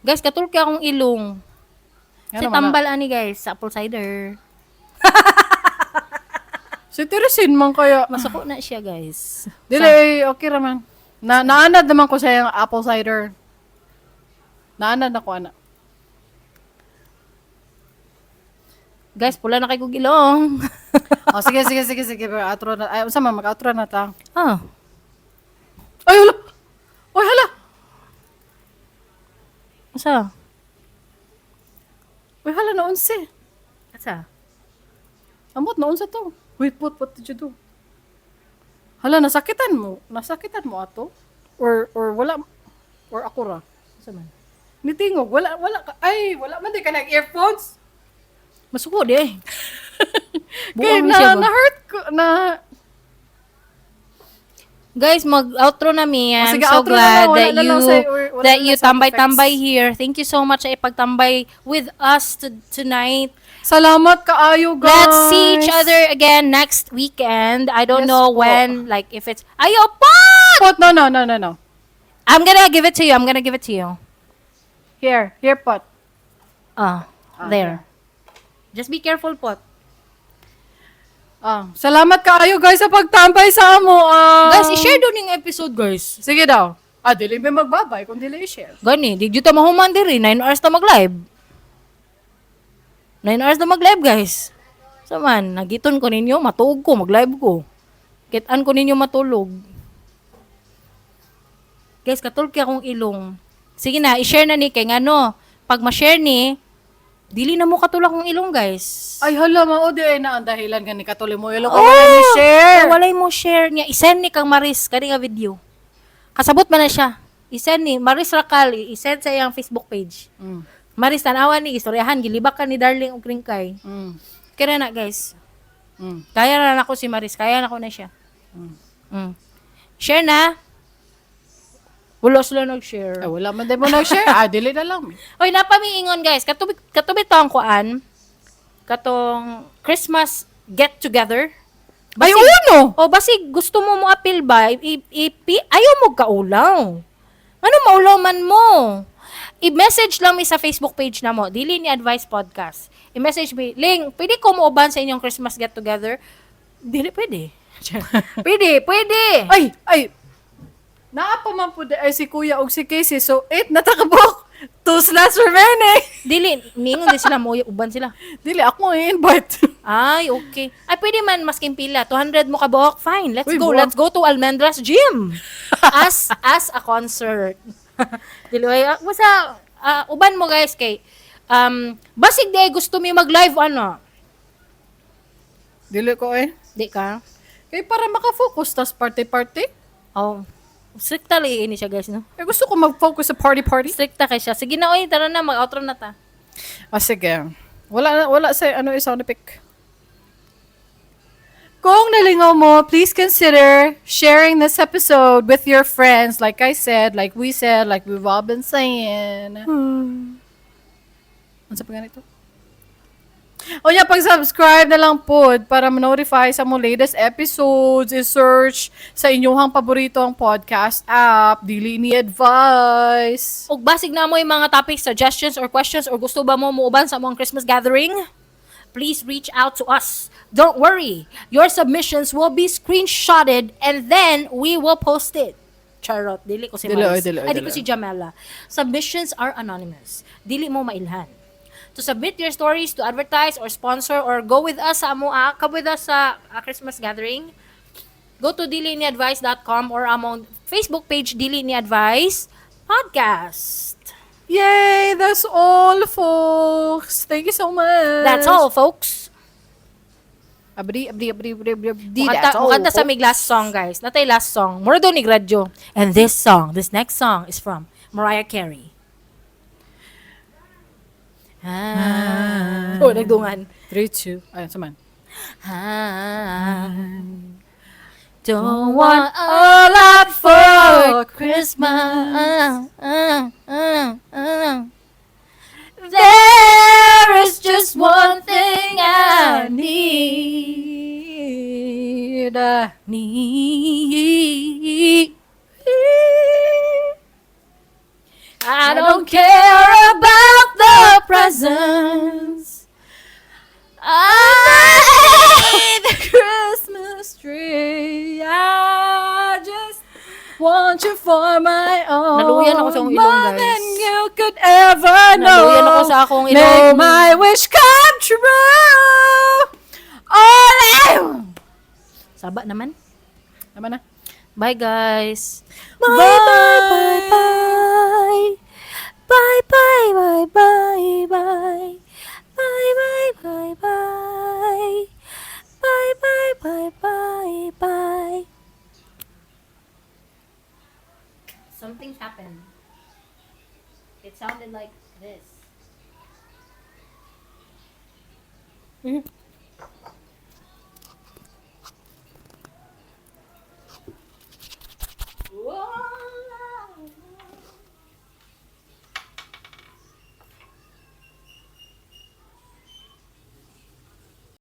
Guys, katulki akong ilong. Nga Si naman na. tambal ani guys, sa apple cider. Si Teresin man kaya. Masuko na siya, guys. Dili, eh, okay raman. Na naanad naman ko sa iyang apple cider. Naanad na ko ana. Guys, pula na kay kog ilong. Oh, sige, sige, sige, sige. Pero outro na. Ay, unsa man mag-outro na ta. Ah. Ay, hala. Oy, hala. Asa? Uy, hala na unsi. Asa? Amot na unsa to. Wait, what did you do? Hala, nasakitan mo. Nasakitan mo ato? Or wala, or ako ra. Asa man? Nitingog, wala, wala ka. Ay, wala man di ka nag-earphones. Masuko di eh. Kaya Buang na, siya ba? na-hurt ko, na, Guys, mag-outro na mi. Oh, I'm sige, so outro na glad lang. Wala that na you lang wala that na you lang sound tambay-tambay effects. here. Thank you so much sa ipagtambay with us tonight. Salamat kaayo, guys. Let's see each other again next weekend. I don't Yes know po. when, like if it's Ayo po! Pot, no, no, no, no, no. I'm gonna give it to you. I'm gonna give it to you. Here, here, pot. Ah, there. Just be careful, pot. Ah, salamat kaayo, guys, sa pagtambay sa amo. Ah. Guys, i-share daw ning episode, guys. Sige daw. Ah, dili may magbabay kung dili i-share. Gani, di jud ta mahuman diri, 9 hours ta mag-live. 9 hours ta mag-live, guys. So man, nagiton ko ninyo, matuog ko, mag-live ko. Kitaan ko ninyo matulog. Guys, katulki akong ilong. Sige na, i-share na ni kay ngano, pag ma-share ni, dili na mo katulak akong ilong, guys. Ay, hala, mao di ay na ang dahilan gani katuloy mo ilo ko Oh! wala ni share. Ay, walay mo share niya. I-send ni kang Maris kani nga video. Kasabot man na siya. I-send ni Maris Racal, i-send sa iyang Facebook page. Maris tanawan ni istoryahan gilibak ka ni Darling og Ringkay. Kaya na guys. Kaya na nako si Maris, kaya na ko na siya. Share na. Wala sila nag-share. Ay, wala man din mo nag-share. Ah, dili na lang. Oy, napamiingon guys. Katubi katubi to ang kuan. Katong Christmas get together. Ay, uno! O basig gusto mo mo apil ba? Ayaw mo kaulaw. Ano maulaw man mo? I-message lang mi sa Facebook page na mo. Dili ni Advice Podcast. I-message mi, "Ling, pwede ko muuban sa inyong Christmas get together?" Dili pwede. Pwede, pwede. Ay, ay. Naa pa man po di ay si Kuya og si Casey. So, 8 na takabok. Two slots remaining. Dili, niingon di sila mo uban sila. Dili, ako i-invite. Ay, okay. Ay, pwede man masking pila. 200 mo kabuok. Fine. Let's Uy, go. buwak. Let's go to Almendras Gym. As a concert. Dili ay basta uban mo guys kay basig di ay gusto mi mag-live ano. Dili ko eh. Di ka? Kay para maka-focus tas party-party. Oh. Stricta lagi ini siya guys, no? Eh, gusto ko mag-focus sa party-party. Stricta kay siya. Sige na oy, tara na mag-outro na ta. Ah, sige. Wala na, wala sa ano sound effect. Kung nalingaw mo, please consider sharing this episode with your friends. Like I said, like we said, like we've all been saying. Ano sa ganito? O yeah, pag-subscribe na lang po para ma-notify sa mo latest episodes, i-search sa inyong paboritong podcast app, Dili Ni Advice. Ug basig na mo yung mga topics, suggestions, or questions, or gusto ba mo muuban sa among Christmas gathering? Please reach out to us. Don't worry. Your submissions will be screenshotted and then we will post it. Charot. Dili ko si Dili, Maris. oy, dili, oy, Ay, di dili. ko si Jamela. Submissions are anonymous. Dili mo mailhan. To submit your stories, to advertise or sponsor or go with us sa amo, come with us sa Christmas gathering, go to diliniadvice.com or among Facebook page Dili Ni Advice Podcast. Yay! That's all, folks. Thank you so much. That's all, folks. Abri, abri, abri, abri, abri, abri. Mukanta, That's all, mukanta sa folks. mig last song, guys. Natay last song. Mura daw ni Gradyo. And this song, this next song is from Mariah Carey. Ah. Oh, nagdungan. 3, 2, ayun, saman. Ah. Don't want a lot for Christmas. There is just one thing I need. Need. Underneath the Christmas tree, I just want you for my own. Naluyan ako sa akong ilong, More guys. than you could ever know. Naluyan ako sa akong Make ilong. my wish come true. All I... Saba naman. Naman na. Bye, guys. Bye, Bye, bye, bye. Bye, bye, bye, bye, bye. Bye, bye, bye, bye. Bye, bye, bye, bye, bye. Something happened. It sounded like this.